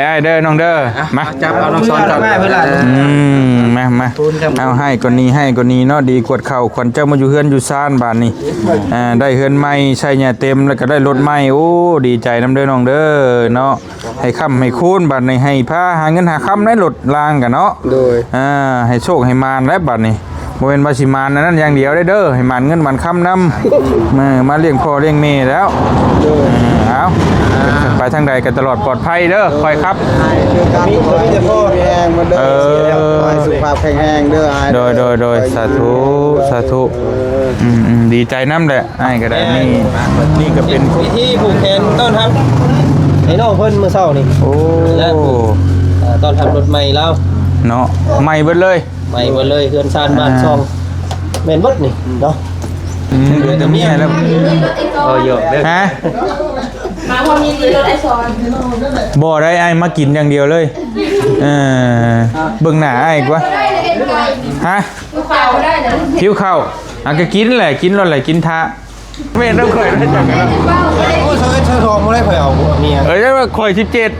ອ້າຍເດີນ້ອງເດີ ມາ ຈັບເອົານ້ອງສອນກັບ ອືມ ມາ ມາ ເອົາ ໃຫ້ກວ່ານີ້ ໃຫ້ກວ່ານີ້ເນາະ ດີກວດເຂົ້າຂວັນເຈົ້າມາຢູ່ເຮືອນຢູ່ຊານບາດນີ້ ອ່າ ໄດ້ເຮືອນໃໝ່ໃຊ້ຫຍ້າເຕັມ ແລ້ວກໍໄດ້ລົດໃໝ່ ໂອ້ ດີໃຈນຳເດີນ້ອງເດີເນາະ ໃຫ້ຄ້ຳໃຫ້ຄູນບາດນີ້ ໃຫ້ພາຫາເງິນຫາຄຳໃນລົດລາງກັນເນາະ ໂດຍ ອ່າ ໃຫ້ໂຊກໃຫ້ໝານແຫຼະບາດນີ້. ບໍ່ແມ່ນວ່າຊິມານອັນນັ້ນຢ່າງດຽວເດີ ໃຫ້ມານເງິນມານຄຳນຳ ເອີ ມາລ້ຽງພໍ່ລ້ຽງແມ່ແລ້ວ ໂດຍ ເອີ ເອົາ ໄປທາງໃດກໍຕະຫຼອດປອດໄພເດີ ໂດຍ ຂ້ອຍຂັບ ມີ ມີແຕ່ພໍ່ແຮງເດີ ເອີ ຂໍໃຫ້ສຸຂະພາບແຂງແຮງເດີອ້າຍ ໂດຍ ໂດຍ ໂດຍ ສາທຸ ສາທຸ ເອີ ອືມໆ ດີໃຈນຳແຫຼະ ອ້າຍກໍໄດ້ ນີ້ ນີ້ກໍເປັນພິທີຜູກແຂນຕ້ອນຮັບໃຫ້ນ້ອງເພິ່ນມື້ເຊົ້ານີ້ ໂອ້ ແລະ ເອີ ຕ້ອນຮັບລົດໃໝ່ລາວ ເນາະ ໃໝ່ເບິດເລີຍ ໃໝ່ເບິດເລີຍ ເຮືອນຊານບ້ານຊ່ອງ ອ່າ ແມ່ນເບິດນີ້ເນາະ ອືມ ເຫຼືອແຕ່ເມຍແລ້ວ ເອີ ຢອກເດີ ຮະ ມາຮອດມີດີລົດໄອ້ສອນ ບໍ່ໄດ້ ອ້າຍມາກິນຢ່າງດຽວເລີຍ ເອີ ເບິ່ງໜ້າອ້າຍກວ່າ ຮະ ຫິວເຂົ້າ ອ່ະ ກໍກິນແຫຼະ ກິນໂລດແຫຼະ ກິນຖ້າ ແມ່ນນຳຂ້ອຍ ໂອ້ຍ ເຊີ ເຊີທອງບໍ່ໄດ້ ຂ້ອຍເອົາເມຍ ເອີ ຂ້ອຍສິບເຈັດ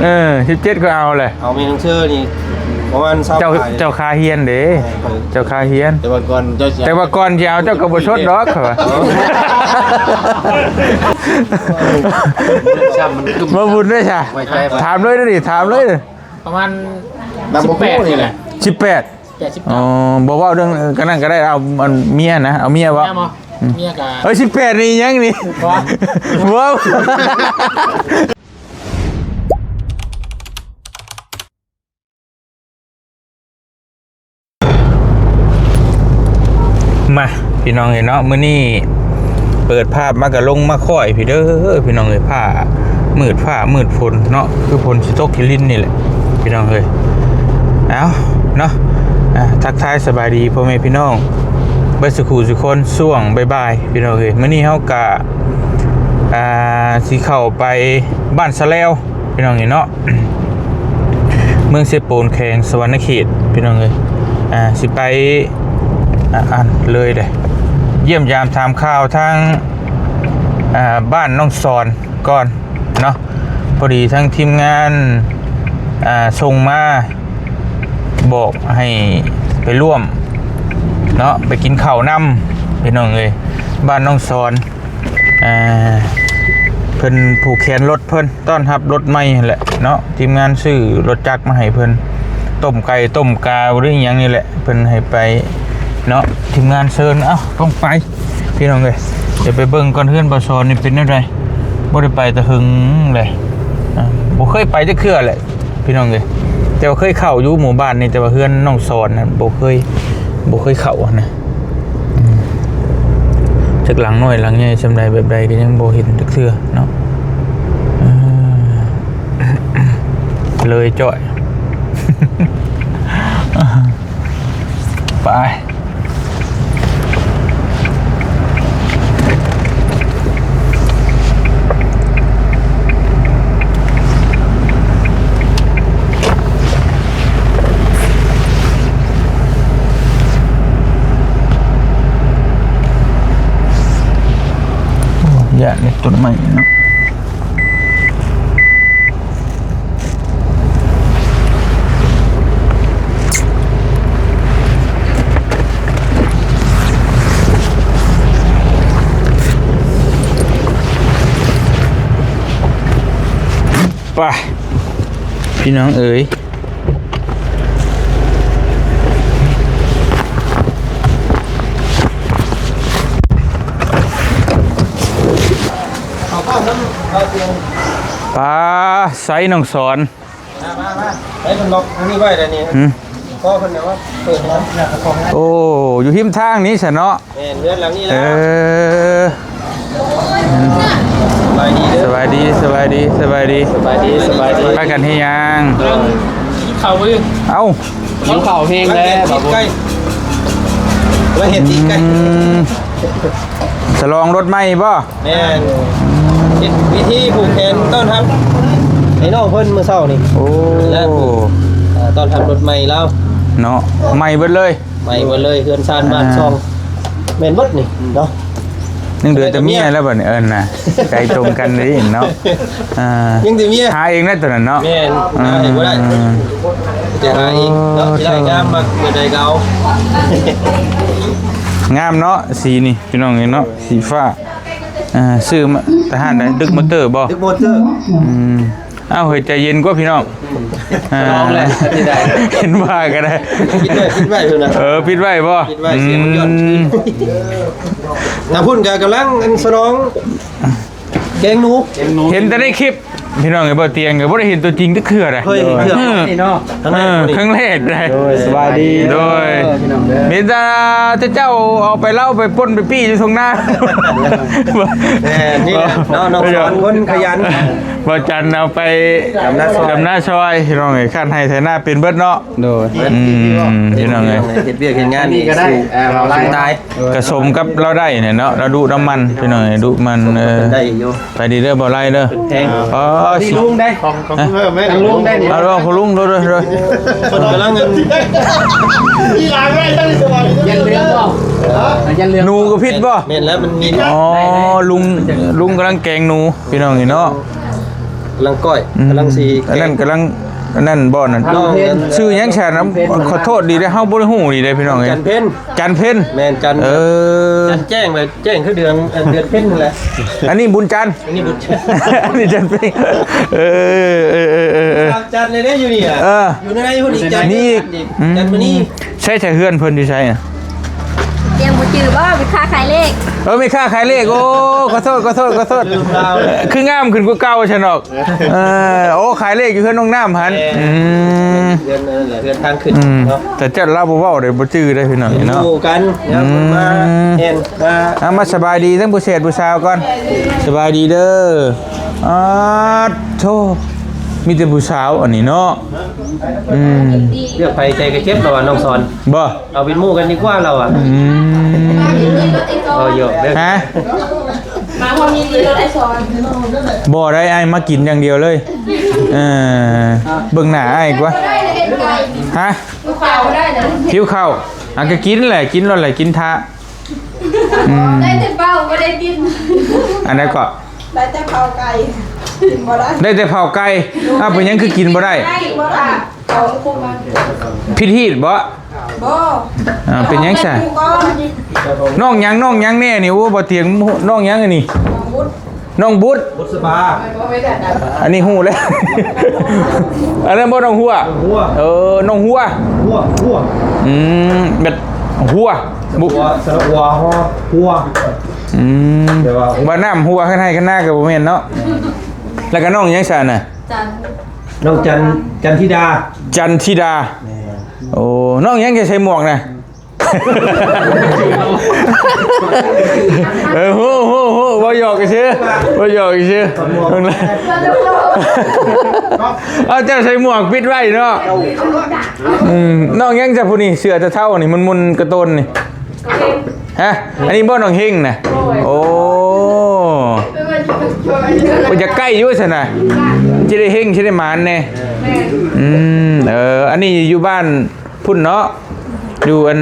ເອີ ສິບເຈັດກໍເອົາແຫຼະ ເອົາເມຍນ້ອງເຊີນີ້ປະມານຊາວ ເຈົ້າ ປາຍ ເຈົ້າຄາຮຽນເດ້ ເອີ ເຈົ້າຄາຮຽນ ແຕ່ວ່າກ່ອນເຈົ້າ ແຕ່ວ່າກ່ອນຊິເອົາເຈົ້າກໍບໍ່ຊົດດອກ ຂ້ອຍວ່າ ຊ້ຳມັນ ບໍ່ບຸນເດ້ຊະ ຖາມເລີຍເດ້ ຖາມເລີຍ ປະມານສິບແປດນີ້ແຫຼະ ສິບແປດ ແປດສິບ ອໍ ບໍ່ເວົ້າເລື່ອງ ເອີ ອັນນັ້ນກໍໄດ້ ເອົາອັນເມຍນະ ເອົາເມຍເວົ້າ ເມຍບໍ່ ອືມ ເມຍກໍ ເອີຍ ສິບແປດນີ້ຫຍັງນີ້ ບໍ່ ບໍ່ ມາ ພີ່ນ້ອງເອີຍເນາະ ມື້ນີ້ເປີດພາບມາກໍລົງມາຄ້ອຍພີ້ເດີ ພີ່ນ້ອງເອີຍ ຟ້າມືດ ຟ້າມືດຝົນເນາະ ຄືຝົນຊິຕົກຂີ້ລິນນີ້ແຫຼະ ພີ່ນ້ອງເອີຍ ເອົາເນາະ ອ່າ ທັກທາຍສະບາຍດີພໍ່ແມ່ພີ່ນ້ອງເບິດສູ່ຜູ້ສູ່ຄົນ ຊ່ວງບ່າຍໆ ພີ່ນ້ອງເອີຍ ມື້ນີ້ເຮົາກະ ອ່າ ຊິເຂົ້າໄປບ້ານສະແລວ ພີ່ນ້ອງເອີຍເນາະ ເມືອງເຊໂປນ ແຂວງສະຫວັນນະເຂດ ພີ່ນ້ອງເອີຍ ອ່າ ຊິໄປ ອ່າ ອັນເລີຍເດ້ ຢ້ຽມຢາມຖາມຂ່າວທາງ ອ່າ ບ້ານນ້ອງສອນກ່ອນເນາະ ພໍດີທາງທີມງານ ອ່າ ສົ່ງມາບອກໃຫ້ໄປຮ່ວມເນາະ ໄປກິນເຂົ້ານຳ ພີ່ນ້ອງເອີຍ ບ້ານນ້ອງສອນ ອ່າ ເພິ່ນຜູກແຂນລົດເພິ່ນ ຕ້ອນຮັບລົດໃໝ່ຫັ້ນແຫຼະເນາະ ທີມງານຊື້ລົດຈັກມາໃຫ້ເພິ່ນ ຕົ້ມໄກ່ຕົ້ມກາ ຫຼືອີ່ຫຍັງນີ້ແຫຼະ ເພິ່ນໃຫ້ໄປເນາະ ທີມງານເຊີນ ເອົ້າ ຕ້ອງໄປ ພີ່ນ້ອງເອີຍ ດຽວໄປເບິ່ງກ່ອນ ເຮືອນບ່າວສອນນີ້ເປັນແນວໃດ ບໍ່ໄດ້ໄປແຕ່ຫຶງເລີຍ ອ່າ ບໍ່ເຄີຍໄປຈັກເທື່ອແຫຼະ ພີ່ນ້ອງເອີຍ ແຕ່ວ່າເຄີຍເຂົ້າຢູ່ໝູ່ບ້ານນີ້ ແຕ່ວ່າເຮືອນນ້ອງສອນນັ້ນບໍ່ເຄີຍ ບໍ່ເຄີຍເຂົ້າຫັ້ນນະ ອືມ ຈັກຫຼັງນ້ອຍຫຼັງໃຫຍ່ສ່ຳໃດແບບໃດກໍຍັງບໍ່ເຫັນຈັກເທື່ອເນາະ ເອີ ເລີຍຈ້ອຍ ໄປ ໂອ້ ຢ້ານເລີຍຕົ້ນໄມ້ເນາະ. ໄປ ພີ່ນ້ອງເອີຍ ປາ ໃສນ້ອງສອນ ມາ ມາ ມາ ໃຫ້ເພິ່ນລັອກອັນນີ້ໄວ້ແລ້ວນີ້ ຫືມ ພໍເພິ່ນແບບວ່າເປີດແລ້ວ ໂອ້ ຢູ່ຮິມທາງນີ້ຊະເນາະ ແມ່ນ ເຮືອນຫຼັງນີ້ແຫຼະ ເອີ ສະບາຍດີເດີ ສະບາຍດີ ສະບາຍດີ ສະບາຍດີ ສະບາຍດີ ສະບາຍດີ ພາກັນເຮັດຫຍັງ? ກິນເຂົ້າຢູ່ ເອົ້າ ຫິວເຂົ້າແຮງແລ້ວ ກິນໄກ່ ແລ້ວເຮັດຕີນໄກ່ ອືມ ສະຫຼອງລົດໃໝ່ບໍ່? ແມ່ນ ເຮັດພິທີຜູກແຂນຕ້ອນຮັບໃຫ້ນ້ອງເພິ່ນມື້ເຊົ້ານີ້ ໂອ້ ແລະ ເອີ ຕ້ອນຮັບລົດໃໝ່ລາວເນາະ ໃໝ່ເບິດເລີຍ ໃໝ່ເບິດເລີຍ ເຮືອນຊານບ້ານຊ່ອງ ອ່າ ແມ່ນເບິດນີ້ເນາະ ຍັງເຫຼືອແຕ່ເມຍແລ້ວບັດນີ້ ເອີນະ ໃຈຕົງກັນເດ້ເນາະ. ອ່າ ຍັງແຕ່ເມຍ ຫາເອງໄດ້ຕົວນັ້ນເນາະ. ແມ່ນ ອ່າ ຫາເອງບໍ່ໄດ້ ແຕ່ຫາເອງເນາະ. ໂອ້ ທີ່ໄດ້ງາມມັກ ເມື່ອໃດກໍເອົາ. ງາມເນາະ ສີນີ້ ພີ່ນ້ອງເອີຍເນາະ ສີຟ້າ. ອ່າ ຊື້ມາແຕ່ຮ້ານໃດ? ດຶກມໍເຕີບໍ່? ດຶກມໍເຕີ. ອືມ ເອົ້າ ເຮີ້ຍ ໃຈເຢັນກວ່າພີ່ນ້ອງ. ອ່າ ລອງແຫຼະ ອັນນີ້ໄດ້ ເຫັນວ່າກໍໄດ້ ປິດໄວ້ ປິດໄວ້ເພິ່ນນະ. ເອີ ປິດໄວ້ບໍ່? ປິດໄວ້ ອືມ ສຽງມັນຍ້ອນຄືນ. ທາງພຸ້ນກໍກຳລັງອັນສະໜອງແກງໜູ ເຫັນແຕ່ໃນຄລິບ ພີ່ນ້ອງເອີຍ. ບໍ່ຕຽງກໍບໍ່ໄດ້ເຫັນຕົວຈິງຈັກເທື່ອໃດ. ເຄີຍເຫັນເທື່ອ ເອີ ນີ້ເນາະ ເອີ ຄັ້ງແລກໃດ. ໂດຍ ສະບາຍດີ ໂດຍ ພີ່ນ້ອງເດີ. ມີແຕ່ເຈົ້າເອົາໄປເຫຼົ້າໄປປຸ້ນໄປປີ້ຢູ່ທົ່ງນາ. ແມ່ນ ນີ້ແຫຼະເນາະ ນ້ອງສອນຄົນຂະຫຍັນ. ບໍ່ຈັນເອົາໄປດຳນາຊອຍ ດຳນາຊອຍ ພີ່ນ້ອງເອີຍ. ຄັນໄຮ່ໄຖນາເປັນເບິດເນາະ. ໂດຍ ອືມ ພີ່ນ້ອງເອີຍ ເຮັດວຽກເຮັດງານນີ້ກໍໄດ້ ເອີ ເອົາລາຍຕາຍ ກະສົມກັບລາວໄດ້ແຫຼະເນາະ ລາວດຸນຳມັນ ພີ່ນ້ອງເອີຍ ດຸມັນ. ເອີ ໄດ້ຢູ່ ໄປດີເດີ ບໍ່ໄລ່ເດີ. ອໍ ຂອງ ຂອງລຸງໄດ້ ຂອງ ຂອງລຸງໄດ້ນີ້ ເອົາເອົາຂອງລຸງ ໂດຍ ໂດຍ ໂດຍ. ເພິ່ນກຳລັງ ຫນູກໍຜິດບໍ່? ແມ່ນແລ້ວ ມັນມີ ອໍ ລຸງ ລຸງກຳລັງແກງໜູ ພີ່ນ້ອງນີ້ເນາະ. ກຳລັງກ້ອຍ ອືມ ກຳລັງຊິ ອັນນັ້ນກຳລັງ ອັນນັ້ນບໍ່ນັ້ນ ນ້ອງ ຊື່ຫຍັງຊະນະ? ຂໍໂທດດີເດ້ ເຮົາບໍ່ໄດ້ຮູ້ດີເດ້ ພີ່ນ້ອງເອີຍ. ຈັນເພັນ ຈັນເພັນ ແມ່ນ ຈັນ ເອີ ຈັນແຈ້ງ ແບບແຈ້ງຄືເດືອນ ເດືອນເພັນຫັ້ນແຫຼະ. ອັນນີ້ບຸນຈັນ ອັນນີ້ບຸນຈັນ ອັນນີ້ຈັນເພັນ. ເອີ ເອີ ເອີ ເອີ ເອີ ຈັນເລີຍເດ້ຢູ່ນີ້. ເອີ ຢູ່ໃນພຸ້ນອີກຈັນ ມີອີກ ອືມ ຈັນມື້ນີ້ ໃຊ້ ໃຊ້ເຮືອນເພິ່ນຢູ່ໃສອະ? ຍັງບໍ່ຈື່ບໍ່? ແມ່ຄ້າຂາຍເລກ ເອີ ແມ່ຄ້າຂາຍເລກ. ໂອ້ ຂໍໂທດ ຂໍໂທດ ຂໍໂທດ. ຄືງາມຂຶ້ນກວ່າເກົ່າຊັ້ນດອກ. ເອີ ໂອ້ ຂາຍເລກຢູ່ເຮືອນນ້ອງນ້ຳຫັ້ນ. ແມ່ນ ອືມ ເຮືອນນັ້ນແຫຼະ ເຮືອນທາງຂຶ້ນ ອືມ ເນາະ. ແຕ່ເຈົ້າລາວບໍ່ເວົ້າເດ້ ບໍ່ຈື່ເດ້ພີ່ນ້ອງເນາະ. ຮູ້ກັນ ອືມ ເພິ່ນມາ ແມ່ນ ມາ ເອົາ ມາສະບາຍດີທັງຜູ້ແຊດຜູ້ສາວກ່ອນ. ສະບາຍດີເດີ. ອາໂທ້ ມີແຕ່ຜູ້ສາວອັນນີ້ເນາະ. ອືມ ເລືອກໃຜໃຈກໍເຈັບແລ້ວວ່ານ້ອງສອນ ບໍ່? ເອົາເປັນໝູ່ກັນດີກວ່າລາວວ່າ. ອືມ ເອົາຢອກເດີ. ຮະ? ມາຮອດນີ້ດີແລ້ວໄອ້ສອນ. ບໍ່ໄດ້ ອ້າຍມາກິນຢ່າງດຽວເລີຍ. ເອີ ເບິ່ງໜ້າອ້າຍກວ່າ. ຮະ? ຫິວເຂົ້າ ອ່ະ ກໍກິນແຫຼະ ກິນໂລດແຫຼະ ກິນຖ້າ. ອືມ ໄດ້ແຕ່ເປົ່າ ບໍ່ໄດ້ກິນ. ອັນໃດເກາະ? ໄດ້ແຕ່ເຜົາໄກ່ ກິນບໍ່ໄດ້. ໄດ້ແຕ່ເຜົາໄກ່. ອ້າວ ເປັນຫຍັງຄືກິນບໍ່ໄດ້? ກິນບໍ່ໄດ້ ເອົາຄຸມມັນ. ຜິດຮີດບໍ່? ບໍ່. ອ່າ ເປັນຫຍັງຊະ? ນ້ອງຫຍັງ ນ້ອງຫຍັງແນ່ນີ້? ໂອ້ ບໍ່ຕຽງ ນ້ອງຫຍັງອັນນີ້? ນ້ອງບຸດ ບຸດສະບາ. ອັນນີ້ຮູ້ແລ້ວ. ອັນນັ້ນບໍ່ ນ້ອງຫົວ? ຫົວ ເອີ ນ້ອງຫົວ ຫົວ ຫົວ. ອືມ ແບບຫົວ ບຸ ຫົວ ສະຫຼະຫົວ ຫົວ ຫົວ. ອືມ ແຕ່ວ່າ ວ່ານ້ຳຫົວ ຄັນໄຮ່ຄັນນາກໍບໍ່ແມ່ນເນາະ. ແລ້ວກໍນ້ອງຫຍັງຊະນະ? ຈັນ ນ້ອງຈັນ ຈັນທິດາ ຈັນທິດາ. ແມ່ນ. ໂອ້ ນ້ອງຫຍັງຈະໃສ່ໝວກນະ? ເອີ ໂຫ ໂຫ ໂຫ ເວົ້າຫຍອກຊື່ ເວົ້າຫຍອກຊື່. ເອົາ ເຈົ້າໃສ່ໝວກປິດໄວ້ເນາະ. ອືມ ນ້ອງຫຍັງຈະຜູ້ນີ້ ເສື້ອເທົາໆນີ້ ໝຸ່ນໆກະໂຕນນີ້? ຮະ? ອັນນີ້ບໍ່ ນ້ອງເຮັງນະ? ໂອ້ ເພິ່ນຢາກໃກ້ຢູ່ຊັ້ນນະ ຊິໄດ້ເຮັງ ຊິໄດ້ໝານແດ່. ອືມ ເອີ ອັນນີ້ຢູ່ບ້ານ ພຸ້ນເນາະ ຢູ່ອັນ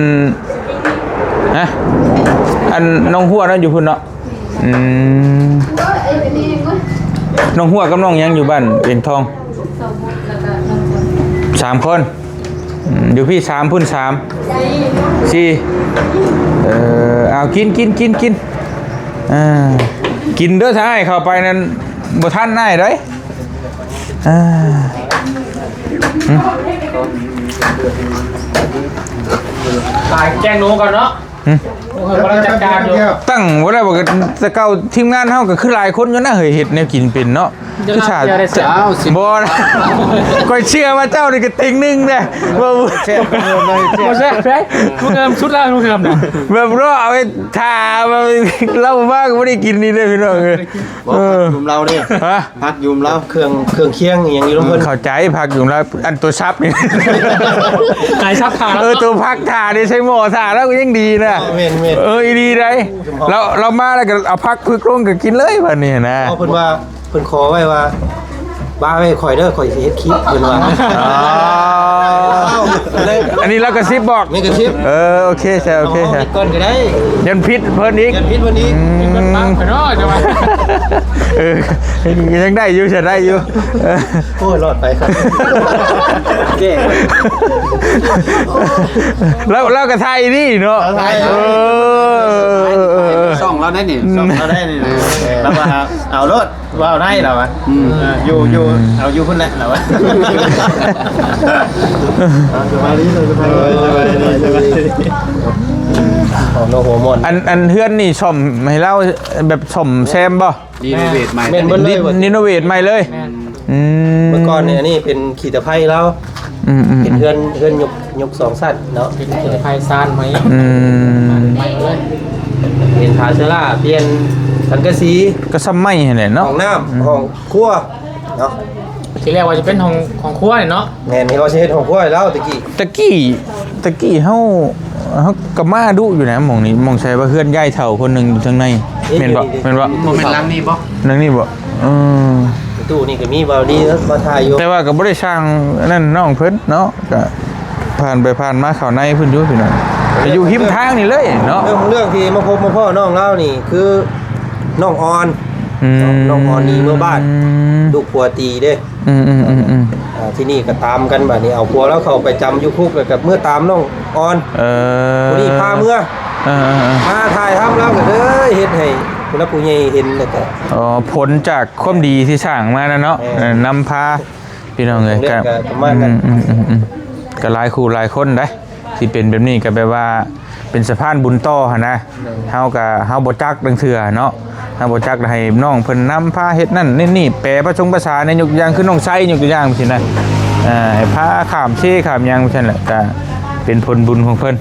ຮະ ອັນໜອງຫົວເນາະ ຢູ່ພຸ້ນເນາະ. ອືມ ໜອງຫົວກັບໜອງຫຍັງຢູ່ບ້ານເວງທອງ? ສາມຄົນ. ອືມ ຢູ່ພີ້ສາມ ພຸ້ນສາມ ສີ່. ເອີ ເອົາ ກິນ ກິນ ກິນ ກິນ. ອ່າ ກິນເດີ ຖ້າອ້າຍເຂົ້າໄປນັ້ນ ບໍ່ທັນອ້າຍໃດ໋. ອ່າ ຫຶ ຂາຍແກງໜູກ່ອນເນາະ. ຫຶ ໂອ້ໂຫ ກຳລັງຈັດການຢູ່. ຕັ້ງບໍ່ໄດ້ບໍ່ ແຕ່ເກົ່າທີມງານເຮົາກໍຄືຫຼາຍຄົນຢູ່ນະເຮີ້ຍ ເຮັດແນວກິນເປັນເນາະ. ຄືຊາດ ບໍ່ນະ ຂ້ອຍເຊື່ອວ່າເຈົ້ານີ້ກໍເຕັງໜຶ່ງນະ. ບໍ່ ບໍ່ແຊບ ບໍ່ແຊບເດ້ ລູກເຮືອມສຸດແລ້ວ ລູກເຮືອມນະ. ແບບເນາະ ເອົາໄປຖ້າ ແບບເຮົາມາກໍບໍ່ໄດ້ກິນນີ້ເດ້ ພີ່ນ້ອງເອີຍ. ບໍ່ ເອີ ຜັກຢູ່ນຳລາວເດ້. ຮະ? ຜັກຢູ່ນຳລາວ ເຄື່ອງ ເຄື່ອງຄຽງອີ່ຫຍັງຢູ່ນຳເພິ່ນ. ເຂົ້າໃຈ ຜັກຢູ່ນຳລາວ ອັນຕົວສັບນີ້ ຂາຍສັບຂາຍ. ເອີ ຕົວຜັກຖ້ານີ້ ໃສ່ໝໍ້ຖ້າລາວກໍຍັງດີນະ. ເອີ ແມ່ນໆ ເອີ ອີ່ຫຼີໃດ໋. ລາວ ລາວມາແລ້ວກໍເອົາຜັກຜຶກລົງກໍກິນເລີຍບັດນີ້ນະ. ເພາະເພິ່ນວ່າ ເພິ່ນຂໍໄວ້ວ່າ ປາໄວ້ຂ້ອຍເດີ ຂ້ອຍຊິເຮັດຄລິບ ເພິ່ນວ່າ. ອໍ ອັນນີ້ລາວກະຊິບບອກ ແມ່ນກະຊິບ. ເອີ ໂອເຄຊະ ໂອເຄຊະ ເອົາເຮັດກ່ອນກະໄດ້ ຢ້ານຜິດເພິ່ນອີກ ຢ້ານຜິດເພິ່ນອີກ. ອືມ ເນາະ ຈັ່ງວ່າ ເອີ ຍັງໄດ້ຢູ່ ຈະໄດ້ຢູ່. ໂອ້ຍ ລອດໄປ ແກ້ ລາວ ລາວກະຖ່າຍອີ່ຫຼີເນາະ. ເອີ ຊ່ອງລາວໄດ້ນີ້ ຊ່ອງລາວໄດ້ນີ້ ລາວວ່າເອົາໂລດ ເວົ້າໄດ້ລາວວ່າ. ອືມ ເອີ ຢູ່ ຢູ່ ເອົາຢູ່ພຸ້ນແຫຼະລາວວ່າ. ສະບາຍດີ ສະບາຍດີ ສະບາຍດີ ເອົາເນາະ ຫົວມ່ວນ. ອັນ ອັນເຮືອນນີ້ສ້ອມໃຫ້ລາວ ແບບສ້ອມແຊມບໍ່? ຣີໂນເວດໃໝ່ ແມ່ນເບິດເລີຍ ຣີໂນເວດໃໝ່ເລີຍ. ແມ່ນ ອືມ ເມື່ອກ່ອນນີ້ ອັນນີ້ເປັນຂີ້ຕະໄພລາວ. ອືມໆໆ ເປັນເຮືອນ ເຮືອນຍົກ ຍົກສອງຊັ້ນເນາະ ເປັນຂີ້ຕະໄພຊານໃໝ່. ອືມ ໃໝ່ເລີຍ ເປັນຝາເຊື້ອລາ ປ່ຽນສັງກະສີ ກະຊ່ຳໃໝ່ຫັ້ນແຫຼະເນາະ. ຫ້ອງນ້ຳ ອືມ ຫ້ອງຄົວເນາະ ທີແລກວ່າຈະເປັນຫ້ອງ ຫ້ອງຄົວນີ້ເນາະ. ແມ່ນ ເຮົາຊິເຮັດຫ້ອງຄົວໃຫ້ລາວແຕ່ກີ້ ແຕ່ກີ້ ແຕ່ກີ້ເຮົາ ເຮົາກະມາດຸຢູ່ນະ ໝ່ອງນີ້ ໝ່ອງໃສວ່າເຮືອນຍາຍເຖົ້າຄົນໜຶ່ງຢູ່ທາງໃນ. ເອີ ແມ່ນບໍ່? ແມ່ນບໍ່? ບໍ່ແມ່ນຫຼັງນີ້ບໍ່? ຫຼັງນີ້ບໍ່? ເອີ ຕູ້ນີ້ກະມີບ່າວດີມາຖ່າຍຢູ່ ແຕ່ວ່າກະບໍ່ໄດ້ສ້າງອັນນັ້ນນ້ອງເພິ່ນເນາະ ກະຜ່ານໄປຜ່ານມາເຂົ້າໃນເພິ່ນຢູ່ພີ່ນ້ອງ ກະຢູ່ຮິມທາງນີ້ເລີຍເນາະ. ເລື່ອງ ເລື່ອງທີ່ມາພົບມາພໍ້ນ້ອງລາວນີ້ຄືນ້ອງອ່ອນ ອືມ ນ້ອງອ່ອນໜີເມືອບ້ານ ອືມ ລູກຜົວຕີເດ້. ອືມໆໆໆ ອ່າ ທີນີ້ກະຕາມກັນ ບາດນີ້ເອົາຜົວລາວເຂົ້າໄປຈຳຢູ່ຄຸກ ແລ້ວກະເມືອຕາມນ້ອງອ່ອນ. ເອີ ຜູ້ນີ້ພາເມືອ ເອີໆໆ ມາຖ່າຍທຳລາວກະເລີຍເຮັດໃຫ້ຜູ້ຫຼັກຜູ້ໃຫຍ່ເຫັນ ແລ້ວກະ ອໍ ຜົນຈາກຄວາມດີທີ່ສ້າງມານັ້ນເນາະ. ແມ່ນ ເອີ ນຳພາ ພີ່ນ້ອງເອີຍ ກະປະມານນັ້ນ ອືມໆໆໆ ກະຫຼາຍຄູ່ຫຼາຍຄົນໄດ໋ ຊິເປັນແບບນີ້ກະແບບວ່າເປັນສະພານບຸນຕໍ່ຫັ້ນນະ. ເຮົາກະ ເຮົາບໍ່ຈັກລາງເທື່ອເນາະ ເຮົາບໍ່ຈັກ ໃຫ້ນ້ອງເພິ່ນນຳພາເຮັດນັ້ນເຮັດນີ້ ແປປະສົມພາສາແດ່ ຍົກຕົວຢ່າງຄືນ້ອງໄຊ ຍົກຕົວຢ່າງຊີ້ນະ ເອີ ໃຫ້ພາຂ້າມເຊຂ້າມຫຍັງຊັ້ນແຫຼະ ກະເປັນຜົນບຸນຂອງເພິ່ນ.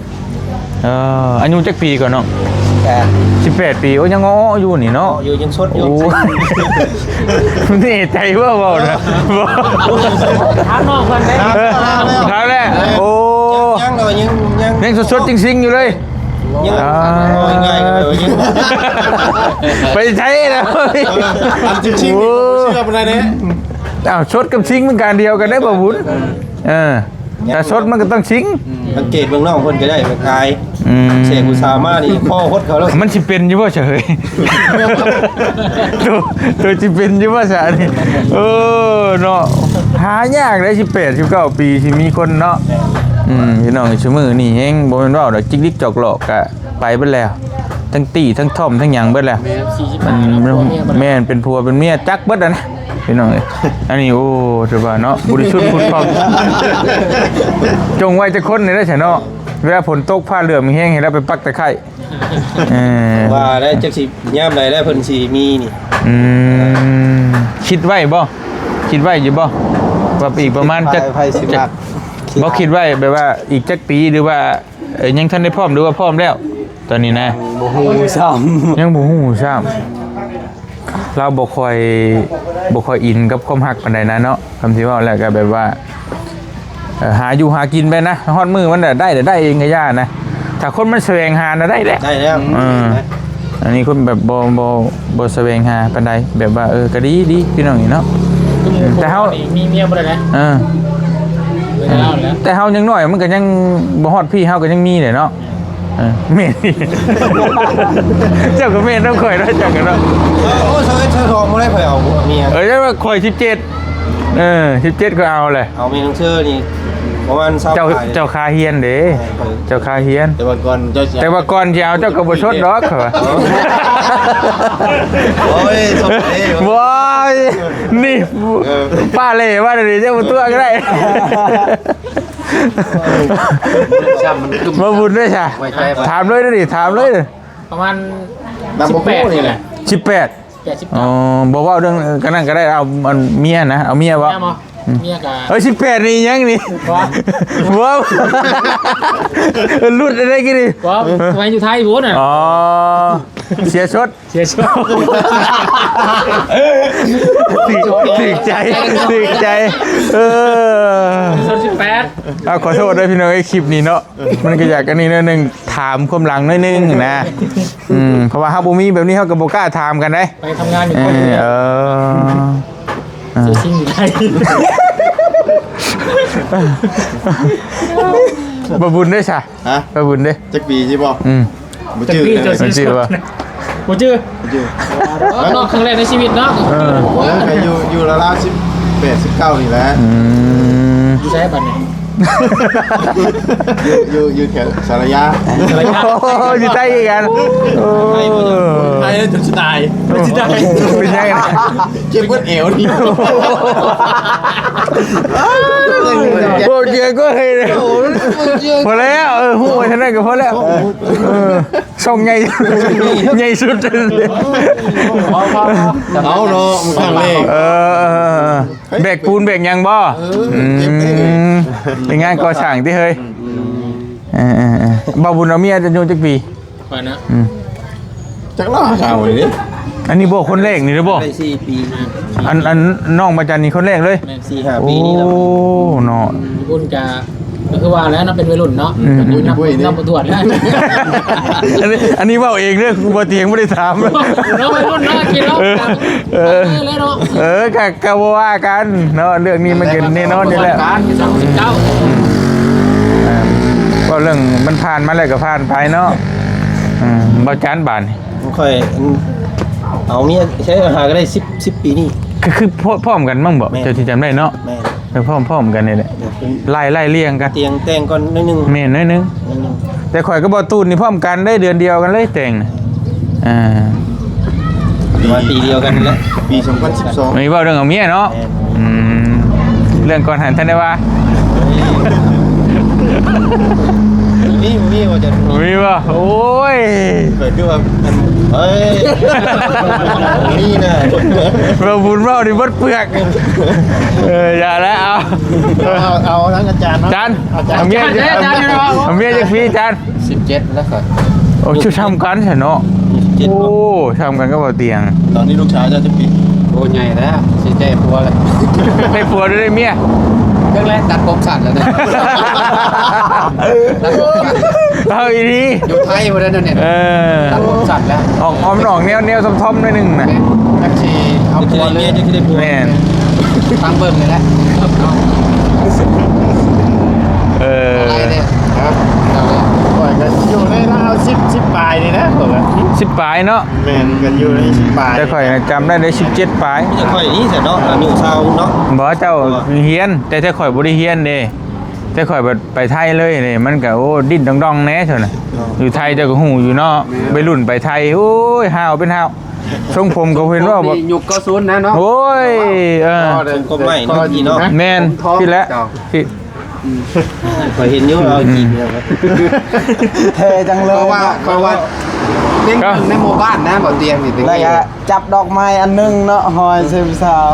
ເອີ ອາຍຸຈັກປີກ່ອນເນາະ? ສິບແປດ ສິບແປດປີ. ໂອ້ ຍັງອໍ້ໆຢູ່ນີ້ເນາະ ອໍ້ຢູ່ ຍັງສົດຢູ່. ໂອ້ ແນ່ໃຈບໍ່ເວົ້ານະ? ບໍ່ ຖາມນ້ອງເພິ່ນເດ້. ເອີ ຖາມແລ້ວ. ໂອ້ ຍັງ ຍັງ ຍັງສົດໆຈິງໆຢູ່ເລີຍ. ຍັງ ອ່າ ເວົ້າງ່າຍໆ ຍັງ ໄປໃສແລ້ວ? ເອີ ອັນຈິງໆ ໂອ້ ບໍ່ເຊື່ອປານໃດເດ້. ອ້າວ ສົດກັບຊິງມັນການດຽວກັນເດ້ ບໍ່ບຸນ. ເອີ ຖ້າສົດມັນກະຕ້ອງຊິງ. ອືມ ສັງເກດເບິ່ງນ້ອງເພິ່ນກະໄດ້ ໄປກາຍ ອືມ ເສກອຸດສາມານີ້ ຄໍຫົດເຂົາແລ້ວ. ມັນຊິເປັນຢູ່ບໍ່ຊະເຮີ້ຍ? ໂຕ ໂຕຊິເປັນຢູ່ບໍ່ຊະນີ້? ເອີ ເນາະ ຫາຍາກເດ້ ສິບແປດ ສິບເກົ້າປີຊິມີຄົນເນາະ. ອືມ ພີ່ນ້ອງ ຊຸມື້ນີ້ແຮງບໍ່ແມ່ນເວົ້າດອກ ຈິກດິກຈອກຫຼອກກະ ໄປເບິດແລ້ວ ທັງຕີ້ ທັງທ້ອມ ທັງຫຍັງເບິດແລ້ວ. ແມ່ນ ສີ່ສິບຫ້າ ອືມ ແລ້ວ ຜົວເມຍເບິດແລ້ວ ແມ່ນ ເປັນຜົວເປັນເມຍຈັກເບິດຫັ້ນນະ ພີ່ນ້ອງເອີຍ. ອັນນີ້ ໂອ້ ຖືວ່າເນາະ ບໍລິສຸດຜຸດຜ່ອງ. ຈົ່ງໄວ້ຈັກຄົນນີ້ໄດ້ຊະເນາະ ເວລາຝົນຕົກຟ້າເຫຼື້ອມແຮງ ໃຫ້ລາວໄປປັກຕະໄຄ. ເອີ ວ່າແລ້ວ ຈັກຊິຍາມໃດແລ້ວເພິ່ນຊິມີນີ້. ອືມ ຄິດໄວ້ບໍ່? ຄິດໄວ້ຢູ່ບໍ່ ວ່າອີກປະມານຈັກ ໃຜ ໃຜຊິມັກ? ບໍ່ ຄິດໄວ້ແບບວ່າອີກຈັກປີ ຫຼືວ່າ ເອີ ຍັງທັນໄດ້ພ້ອມ ຫຼືວ່າພ້ອມແລ້ວຕອນນີ້ນະ? ບໍ່ຮູ້ຊ້ຳ ຍັງບໍ່ຮູ້ຊ້ຳ. ລາວບໍ່ຄ່ອຍ ບໍ່ຄ່ອຍອິນກັບຄວາມຮັກປານໃດນະເນາະ. ຄຳຊິເວົ້າແລ້ວກະແບບວ່າ ເອີ ຫາຢູ່ຫາກິນໄປນະ ຮອດມື້ມັນໄດ້ ໄດ້ ໄດ້ເອງກະຢ່ານະ. ຖ້າຄົນມັນສະແຫວງຫານະ ໄດ້ແຫຼະ ໄດ້ແລ້ວ. ເອີ ອັນນີ້ຄົນແບບບໍ່ ບໍ່ ບໍ່ສະແຫວງຫາປານໃດ ແບບວ່າ ເອີ ກະດີ ດີ ພີ່ນ້ອງນີ້ເນາະ. ແຕ່ເຮົາ ມີເມຍບໍ່ໄດ້ນະ. ເອີ ແຕ່ເຮົາຍັງນ້ອຍ ມັນກະຍັງບໍ່ຮອດພີ້ ເຮົາກະຍັງມີແຫຼະເນາະ. ເອີ ແມ່ນ ເຈົ້າກະແມ່ນນຳຂ້ອຍເນາະ ເຈົ້າກະເນາະ. ເອີ ໂອ້ ຊາວເອັດ ຊາວສອງບໍ່ໄດ້ ຂ້ອຍເອົາເມຍ. ເອີ ແຕ່ວ່າຂ້ອຍສິບເຈັດ ເອີ ສິບເຈັດກະເອົາແຫຼະ. ເອົາເມຍນ້ອງເຊີນີ້ປະມານຊາວ ເຈົ້າ ປາຍ ເຈົ້າຄາຮຽນເດ້. ເອີ ເຈົ້າຄາຮຽນ ແຕ່ວ່າກ່ອນເຈົ້າ ແຕ່ວ່າກ່ອນຊິເອົາເຈົ້າກະບໍ່ສົດດອກ ຂ້ອຍວ່າ. ໂອ້ຍ ສົດເດ້ ໂອ້ຍ ນີ້ ເອີ ປ້າເລ່ວ່ານີ້ ເຈົ້າບໍ່ຕົວະກະໄດ້. ມາບຸນເດ້ຊະ ຖາມເລີຍນີ້ ຖາມເລີຍ. ປະມານສິບແປດນີ້ແຫຼະ ສິບແປດ. ອໍ ບໍ່ເວົ້າເລື່ອງກະນັ້ນກະໄດ້ ເອົາອັນເມຍນະ ເອົາເມຍບໍ່? ເມຍບໍ່? ອືມ ເມຍກະ ເອີ ສິບແປດນີ້ຫຍັງນີ້? ບໍ່ ບໍ່ ຫຼຸດໄດ້ກິນນີ້ ບໍ່ ສະໄໝຢູ່ໄທພຸ້ນນະ. ອໍ ເສຍສົດ ເສຍສົດ ຖືກ ຖືກໃຈ ຖືກໃຈ. ເອີ ສົດສິບແປດ. ເອົາ ຂໍໂທດເດີພີ່ນ້ອງເອີຍ ຄລິບນີ້ເນາະ ມັນກະຢາກອັນນີ້ໜ້ອຍໜຶ່ງ ຖາມຄວາມຫຼັງໜ້ອຍໜຶ່ງນະ. ອືມ ເພາະວ່າເຮົາບໍ່ມີແບບນີ້ ເຮົາກະບໍ່ກ້າຖາມກັນເດ້ ໄປທຳງານຢູ່ ເອີ ເອີ ຊື່ຊິງຢູ່ໄທ ບໍ່ບຸນເດ້ຊະ ຮະ? ບໍ່ບຸນເດ້ ຈັກປີຊິບໍ່? ອືມ ບໍ່ຈື່ ຈັກປີ ເຈົ້າ ບໍ່ຈື່ວ່າ ບໍ່ຈື່ ບໍ່ຈື່ ອອກນອກຄັ້ງແລກໃນຊີວິດເນາະ ເອີ ເອີ ກໍຢູ່ ຢູ່ລາວໆ ສິບແປດ ສິບເກົ້ານີ້ແຫຼະ ອືມ ຢູ່ໃສບັດນີ້? ຢູ່ ຢູ່ ຢູ່ແຖວສາລະຍາ ສາລະຍາ ໂອ້ ຢູ່ໃຕ້ຄືກັນ ໂອ້ ໄທບໍ່ ໄທຈົນຊິຕາຍ ໂອ້ ເປັນຫຍັງນະ? ເຈັບເບິດແອວນີ້ ບໍ່ເຈື່ອກໍເຮີ້ຍ ໂອ້ ບໍ່ເຈື່ອ ພໍແລ້ວ ເອີ ຮູ້ວ່າເທົ່ານັ້ນກໍພໍແລ້ວ ເອີ ຊ່ອງໃຫຍ່ ໃຫຍ່ສຸດ ເອົາເນາະ ຄັ້ງແລກ ເອີ ແບກປູນແບກຫຍັງບໍ່? ເອີ ອືມ ເປັນງານກໍ່ສ້າງຕິເຮີ້ຍ? ອືມ ເອີໆໆ ບ່າວບຸນເອົາເມຍອາຍຸຈັກປີ? ຂ້ອຍນະ ອືມ ຈັກລາວຖາມເລີຍ ອັນນີ້ບໍ່ ຄົນແລກນີ້ເດ້ບໍ່? ໄດ້ສີ່ປີ ອັນ ອັນນ້ອງມາຈັນນີ້ຄົນແລກເລີຍ? ແມ່ນ ສີ່ຫ້າປີນີ້ແລ້ວ ໂອ້ ເນາະ ບຸນກະ ກໍຄືວ່າແຫຼະເນາະ ເປັນໄວລຸ້ນເນາະ ອືມ ນັບ ນັບບໍ່ຖ້ວນແລ້ວ ອັນນີ້ ອັນນີ້ເວົ້າເອງເດີ ບໍ່ຕຽງບໍ່ໄດ້ຖາມ ເນາະ ໄວລຸ້ນເນາະ ກິນເນາະ ເອີ ເອີ ເອີ ເລີຍເນາະ ເອີ ກະ ກະບໍ່ວ່າກັນເນາະ ເລື່ອງນີ້ມັນກໍແນ່ນອນຢູ່ແລ້ວ ສາມສິບເກົ້າ ເອີ ເວົ້າເລື່ອງມັນຜ່ານມາແລ້ວກໍຜ່ານໄປເນາະ ອືມ ເວົ້າຈານບາດນີ້ ຂ້ອຍ ອັນ ເອົາເມຍໃຊ້ຫາກໍໄດ້ສິບ ສິບປີນີ້ ຄື ຄື ພ້ອມກັນມັ້ງບໍ? ແມ່ນ ເຈົ້າທີ່ຈຳໄດ້ເນາະ ແມ່ນ ເອີ ພ້ອມ ພ້ອມກັນນີ້ແຫຼະ ແບບເປັນ ໄລ່ ໄລ່ລຽງກັນ ຕຽງແຕ່ງກ່ອນໜ້ອຍໜຶ່ງ ແມ່ນ ໜ້ອຍໜຶ່ງ ໜ້ອຍໜຶ່ງ ແຕ່ຂ້ອຍກັບບ່າວຕູນນີ້ພ້ອມກັນເດ້ ເດືອນດຽວກັນເລີຍແຕ່ງນະ ອ່າ ປະມານປີດຽວກັນນີ້ແຫຼະ ປີສອງພັນສິບສອງ ນີ້ເວົ້າເລື່ອງເອົາເມຍເນາະ ແມ່ນ ອືມ ເລື່ອງກ່ອນຫັ້ນທັນໄດ້ວ່າ ມີ ມີວ່າຈະ ມີບໍ່? ໂອ້ຍ ຂ້ອຍຄືວ່າ ອັນ ເອີຍ ມີນະ ເວົ້າບຸນເວົ້ານີ້ໝົດເປືອກ ເອີ ຢ່າແລ້ວ ເອົາ ເອົາ ເອົາທັງອາຈານເນາະ ອາຈານ ອາຈານ ເອົາເມຍ ອາຈານ ເອົາເມຍຈັກປີອາຈານ? ສິບເຈັດແລ້ວຂ້ອຍ ໂອ້ ຊື່ຊ່ຳກັນແທ້ເນາະ ສິບເຈັດ ໂອ້ ຊ່ຳກັນກັບບ່າວຕຽງ ຕອນນີ້ລູກສາວເຈົ້າຈັກປີ? ໂອ້ ໃຫຍ່ແລ້ວ ຊິໄດ້ຜົວແລ້ວ ໄດ້ຜົວຫຼືໄດ້ເມຍ? ຈັກແລ້ວ ຕັດຜົມສັ້ນແລ້ວນະ ຕັດຜົມສັ້ນ ເອົາອີ່ຫຼີ ຢູ່ໄທພຸ້ນແຫຼະແນວນີ້ ເອີ ຕັດຜົມສັ້ນແລ້ວ ອອກ ອອມນອກແນວ ແນວຊອມໆ ໜ້ອຍໜຶ່ງນະ ແມ່ນ ຈັກຊິເອົາຜົວເລີຍ ແມ່ນ ຟັງເບິ່ງນີ້ແຫຼະ ເອີ ໄດ້ເດ້ ຮະ ຂ້ອຍກໍຢູ່ໃນລາວສິບ ສິບປາຍນີ້ນະ ຂ້ອຍກໍສິບປາຍເນາະ ແມ່ນ ກໍຢູ່ໃນສິບປາຍ ແຕ່ຂ້ອຍນະຈຳໄດ້ໄດ້ສິບເຈັດປາຍ ມີແຕ່ຂ້ອຍນີ້ຊະເນາະ ອາຍຸຊາວເນາະ ບໍ່ ເຈົ້າຮຽນ ແຕ່ ແຕ່ຂ້ອຍບໍ່ໄດ້ຮຽນເດ້ ແຕ່ຂ້ອຍບັດໄປໄທເລີຍເດ້ ມັນກໍ ໂອ້ ດິ້ນດອງໆ ແດ່ຊັ້ນນະ ເນາະ ຢູ່ໄທເຈົ້າກໍຮູ້ຢູ່ເນາະ ແມ່ນ ໄວລຸ້ນໄປໄທ ໂອ້ຍ ຫ້າວເປັນຫ້າວ ຊົງຜົມກໍເຫັນວ່າ ຍຸກເກົ້າສິບນະເນາະ ໂອ້ຍ ເອີ ຜົມກໍໄໝ້ເນາະ ແມ່ນ ຜິດແລ້ວ ຜິດ ຂ້ອຍເຫັນຢູ່ ເອົາຈິງ ແທ້ຈັງເລີຍ ເພາະວ່າ ເພາະວ່າເດັກໜຶ່ງໃນໝູ່ບ້ານນະ ບໍ່ຕຽງນີ້ ແລ້ວກໍຈັບດອກໄມ້ອັນໜຶ່ງເນາະ ຫ້ອຍໃສ່ຜູ້ສາວ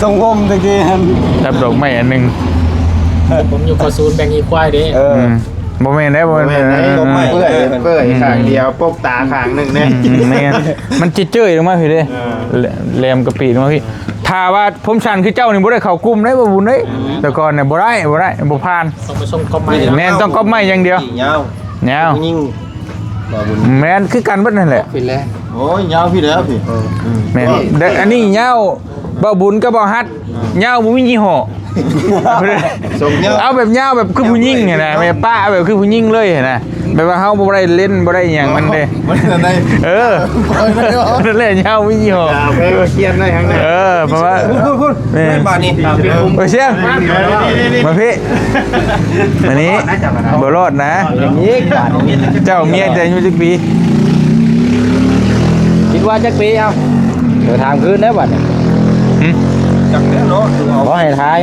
ຊົງຜົມຕະກີ້ຫັ້ນ ຈັບດອກໄມ້ອັນໜຶ່ງ ຜົມຢູ່ເກົ້າສິບ ແບ່ງອີຄວາຍເດ້ ເອີ ອືມ ບໍ່ແມ່ນເດ້ ບໍ່ແມ່ນ ບໍ່ແມ່ນເດ້ ເອີ ເປື່ອຍ ເປື່ອຍ ອືມ ຂ້າງດຽວ ປົກຕາຂ້າງໜຶ່ງເດ້ ອືມ ແມ່ນ ມັນເຈີ້ຍໆ ລົງມາພີ້ເດ້ ເອີ ແຫຼມກະປີລົງມາພີ້ ຖ້າວ່າຜົມສັ້ນຄືເຈົ້ານີ້ບໍ່ໄດ້ເຂົ້າກຸ່ມເດ້ ບໍ່ບຸນເດ້ ແຕ່ກ່ອນນີ້ບໍ່ໄດ້ ບໍ່ໄດ້ ບໍ່ຜ່ານ ຕ້ອງໄປສົ່ງກັອບໄມ້ ແມ່ນ ຕ້ອງກັອບໄມ້ຢ່າງດຽວ ຍາວ ຍາວ ຜູ້ຍິງ ບໍ່ບຸນ ແມ່ນຄືກັນເບິດນັ້ນແຫຼະ ເປັນແລ້ວ ໂອ້ຍ ຍາວພີ້ແລ້ວພີ້ ເອີ ແມ່ນ ອັນນີ້ຍາວ ບ່າວບຸນກັບບ່າວຮັດ ຍາວບໍ່ມີຍີ່ຫໍ້ ເອົາແບບຍາວແບບຄືຜູ້ຍິງຫັ້ນນະ ແມ່ປ້າເອົາແບບຄືຜູ້ຍິງເລີຍຫັ້ນນະ ແບບວ່າເຮົາບໍ່ໄດ້ເຫຼັ້ນບໍ່ໄດ້ຫຍັງມັນເດ້ ມັນໄດ້ ເອີ ນັ້ນແຫຼະຍາວມີຍີ່ຫໍ້ ເອີ ປະມານ ນີ້ ບາດນີ້ ໂອ້ຍ ຊຽງ ມາພີ້ ມານີ້ ບໍ່ລອດນະ ເຈົ້າເມຍແຕ່ອາຍຸຈັກປີ? ຄິດວ່າຈັກປີ ເອົາ ດຽວຖາມຄືນເດີບັດນີ້ ຫຶ? ຈັກແລ້ວເນາະ ບໍ່ໃຫ້ທາຍ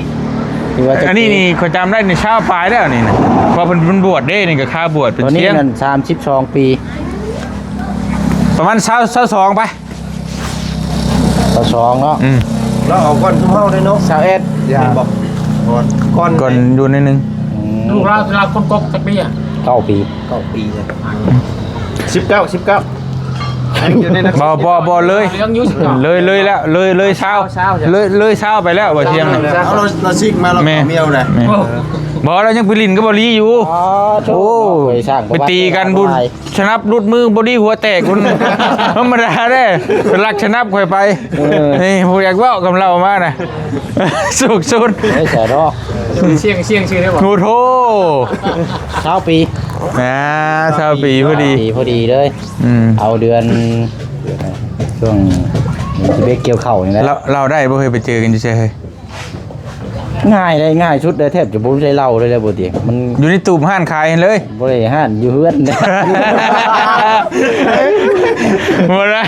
ອັນນີ້ນີ້ຂ້ອຍຈຳໄດ້ນີ້ຊາວປາຍແລ້ວນີ້ນະ ເພາະເພິ່ນ ເພິ່ນບວດເດ້ ນີ້ກໍຄາບວດເປັນຊຽງ ຕອນນີ້ນັ້ນສາມສິບສອງປີ ປະມານຊາວ ຊາວສອງໄປ ຊາວສອງເນາະ ອືມ ລາວເອົາກ່ອນຊຸມເຮົາເດ້ເນາະ ຊາວເອັດ ແມ່ນບໍ່ ກ່ອນ ກ່ອນ ກ່ອນຢູ່ໜ້ອຍໜຶ່ງ ອືມ ລູກລາວ ລາວຄົນກົກຈັກປີອະ? ເກົ້າປີ ເກົ້າປີ ສິບເກົ້າ ສິບເກົ້າ ບໍ່ ບໍ່ ບໍ່ ເລີຍ ເລີຍ ເລີຍແລ້ວ ເລີຍ ເລີຍຊາວ ເລີຍ ເລີຍຊາວໄປແລ້ວ ບໍ່ຊຽງ ເອົາລາວ ລາວຊິກມາ ລາວເອົາເມຍໄດ້ ແມ່ນ ໂອ້ ບໍ່ ລາວຍັງໄປຫຼິ້ນກັບບໍລີຢູ່. ອໍ ໂອ້ ໂທ້ ໄປສ້າງ ໄປຕີກັນບຸນ ປະຫວັດສາດຫຼາຍ ສະໜັບຫຼຸດມືບໍລີຫົວແຕກພຸ້ນ ທຳມະດາເດ້ ໄປລັກສະໜັບຂ້ອຍໄປ. ເອີ ນີ້ຜູ້ຢາກເວົ້າກັບລາວມານະ ສຸກຊຸນ ໄດ້ສະດອກ ສ່ຽງ ສ່ຽງຊື່ໄດ້ບໍ່? ໂອ້ໂທ ຊາວປີ ອ່າ ຊາວປີພໍດີ ຊາວປີພໍດີເລີຍ. ອືມ ເອົາເດືອນ ຊ່ວງເດືອນສິບເອັດກ່ຽວເຂົ້ານີ້ແຫຼະ. ລາວ ລາວໄດ້ບໍ່ເຄີຍໄປເຈີກັນຢູ່ໃສເຮີຍ? ງ່າຍເດ້ ງ່າຍສຸດເດ້ ແທບຈະບໍ່ໄດ້ເລົ່າເລີຍແຫຼະ ບໍ່ຕິ ມັນຢູ່ໃນຕູບຮ້ານຂາຍຫັ້ນເລີຍ. ບໍ່ໄດ້ຮ້ານ ຢູ່ເຮືອນ ບໍ່ໄດ້